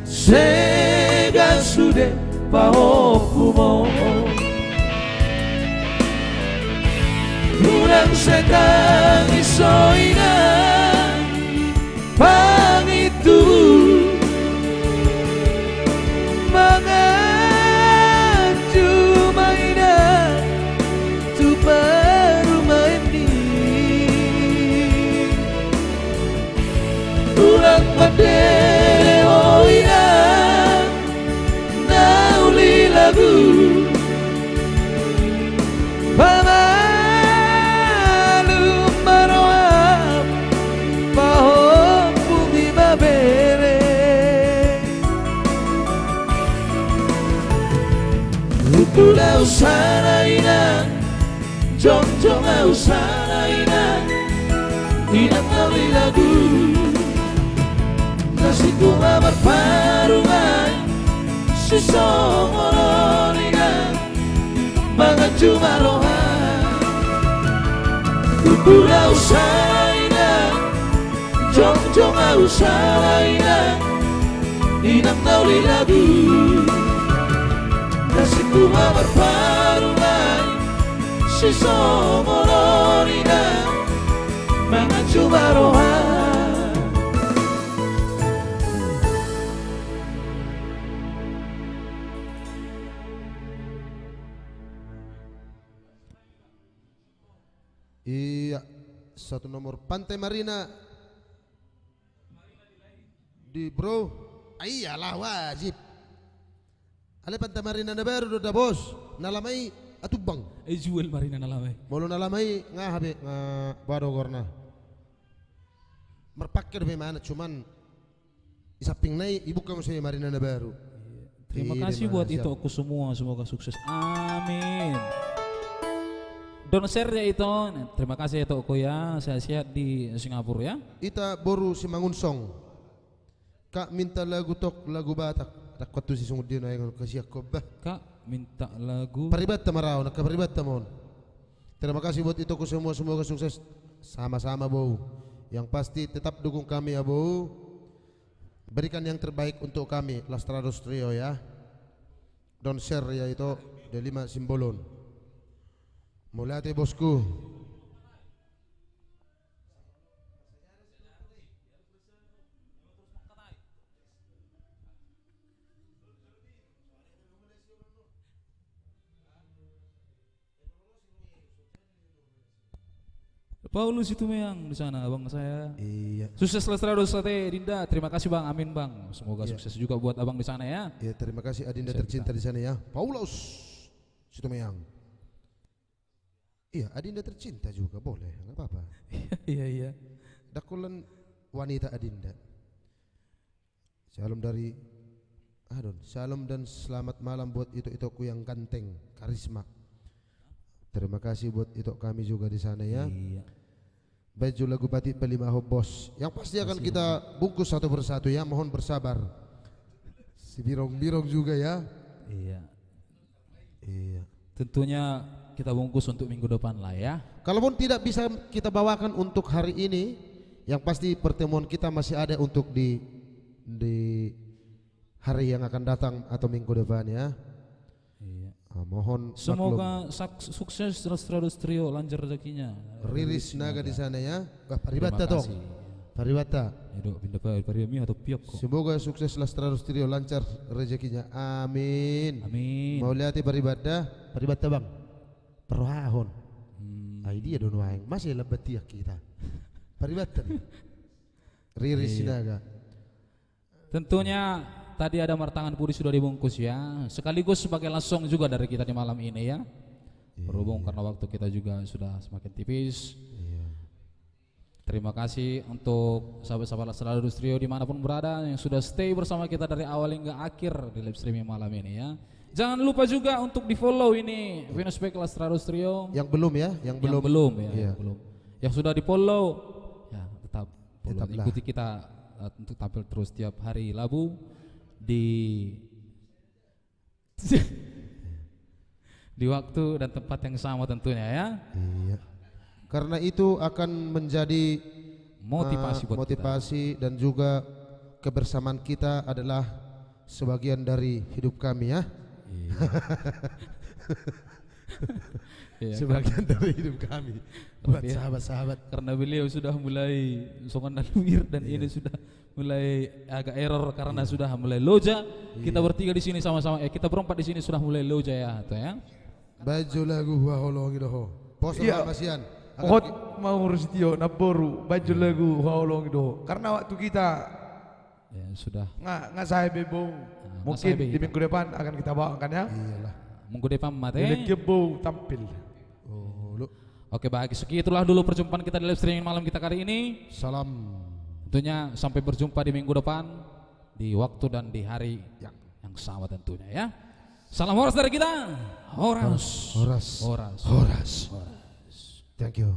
sega sude pahompumu. Sai tangis ho inang, pangintubu, manganju ma inang tu parumaenmi. Unang mandele ho inang, na uli lagu, pamalum ma roham, pahompumi ma bere. Hundul ahu sana inang, jongjong ahu sana inang, inang na uli lagu. Na sintua marparumaen, sisongon on inang, manganju ma roha. Hundul ahu sana inang, jongjong ahu sana inang, inang na uli lagu. Na sintua marparumaen, sisongon on inang, manganju ma roha. Iya, satu nomor Pantai Marina. Di bro. Ah, iyalah, wajib. Alai Pantai Marina na baru do da, bos. Na lama i atumbang. Eh, jual Marina na lama i. Molo na lama i nga hape, nga bado gorna. Marpangke dope mana, cuman di samping na i, ibuka muse Marina na baru. Iya. Terima kasih buat itokku semua, semoga sukses. Amin. Don share ya, Ito. Terima kasih ya, itokku ya. Sehat-sehat di Singapura ya. Ita boru Simangunsong. Kak minta lagu tok, lagu Batak. Dakon tu si songon dia na ingon kasiak kobah. Kak minta lagu. Paribata marau, naka paribata mon. Terima kasih buat itokku semua, semoga sukses. Sama-sama, Bou. Yang pasti tetap dukung kami ya, Bou. Berikan yang terbaik untuk kami, Lastrados Trio ya. Don share ya, Ito, Delima Simbolon. Mauliate, bosku. Paulus Situmeang di sana, abang saya. Iya. Sukses Lastrados ate, Dinda. Terima kasih, Bang. Amin, Bang. Semoga sukses juga buat abang di sana ya. Iya, terima kasih Adinda tercinta di sana ya. Paulus Situmeang. Iya, Adinda tercinta juga, boleh, nggak apa-apa. Iya, iya. Dakkolan wanita Adinda. Shalom dari, ah, don. Shalom dan selamat malam buat itok-itokku yang ganteng, karisma. Terima kasih buat itok kami juga di sana ya. Iya. Baik, jolo lagu batik palimahon, bos. Yang pasti akan kita bungkus satu persatu ya, mohon bersabar. Si Birong-Birong juga ya. Iya. Iya. Tentunya kita bungkus untuk minggu depan lah ya. Kalaupun tidak bisa kita bawakan untuk hari ini, yang pasti pertemuan kita masih ada untuk di, di hari yang akan datang atau minggu depan ya. Iya. Ah, mohon maklum. Semoga sukses Lastrados Trio, lancar rezekinya. Riris Naga di sana ya. Bah, paribata tong. Paribata. Edo, pindah pa-, pariba mi atau piok kok. Semoga sukses Lastrados Trio, lancar rezekinya. Amin. Amin. Mauliate paribata, paribata, Bang. Parrohahon. Hmm. Ai dia do nuaeng. Masih lambat tiak kita. Paribata nih. Riris Sinaga. Tentunya tadi ada martangan pudi sudah dibungkus ya. Sekaligus sebagai last song juga dari kita di malam ini ya. Iya. Berhubung karena waktu kita juga sudah semakin tipis. Iya. Terima kasih untuk sahabat-sahabat Lastrados Trio dimanapun berada yang sudah stay bersama kita dari awal hingga akhir di live streaming malam ini ya. Jangan lupa juga untuk di-follow ini fanspage Lastrados Trio. Yang belum ya, yang belum. Yang belum ya, iya, yang belum. Yang sudah di-follow, ya tetap follow. Tetaplah. Ikuti kita, eh, untuk tampil terus tiap hari Rabu di di waktu dan tempat yang sama tentunya ya. Iya. Karena itu akan menjadi, motivasi, eh, buat kita. Motivasi dan juga kebersamaan kita adalah sebagian dari hidup kami ya. Iya. Iya, sebagian dari hidup kami buat sahabat-sahabat. Karena beliau sudah mulai songon na luir dan ini sudah mulai agak error karena sudah mulai loja. Kita bertiga di sini sama-sama, eh, kita berempat di sini sudah mulai loja ya, tuh ya. Baen jo lagu Huhaholongi do ho. Poso. Iya. Masian. Hot mau Rusitio, naboru, baen jo lagu Huhaholongi do ho. Karena waktu kita, ya, sudah. Nga, nga sae be bou. Nah, mungkin di minggu depan akan kita bawakan ya. Iyalah. Minggu depan mate. Dia bou tampil. Oh, lu. Oke, baik. Segitu itulah dulu perjumpaan kita di live streaming malam kita kali ini. Salam. Tentunya sampai berjumpa di minggu depan, di waktu dan di hari yang sama tentunya ya. Salam horas dari kita. Horas. Horas. Horas. Horas. Horas. Thank you.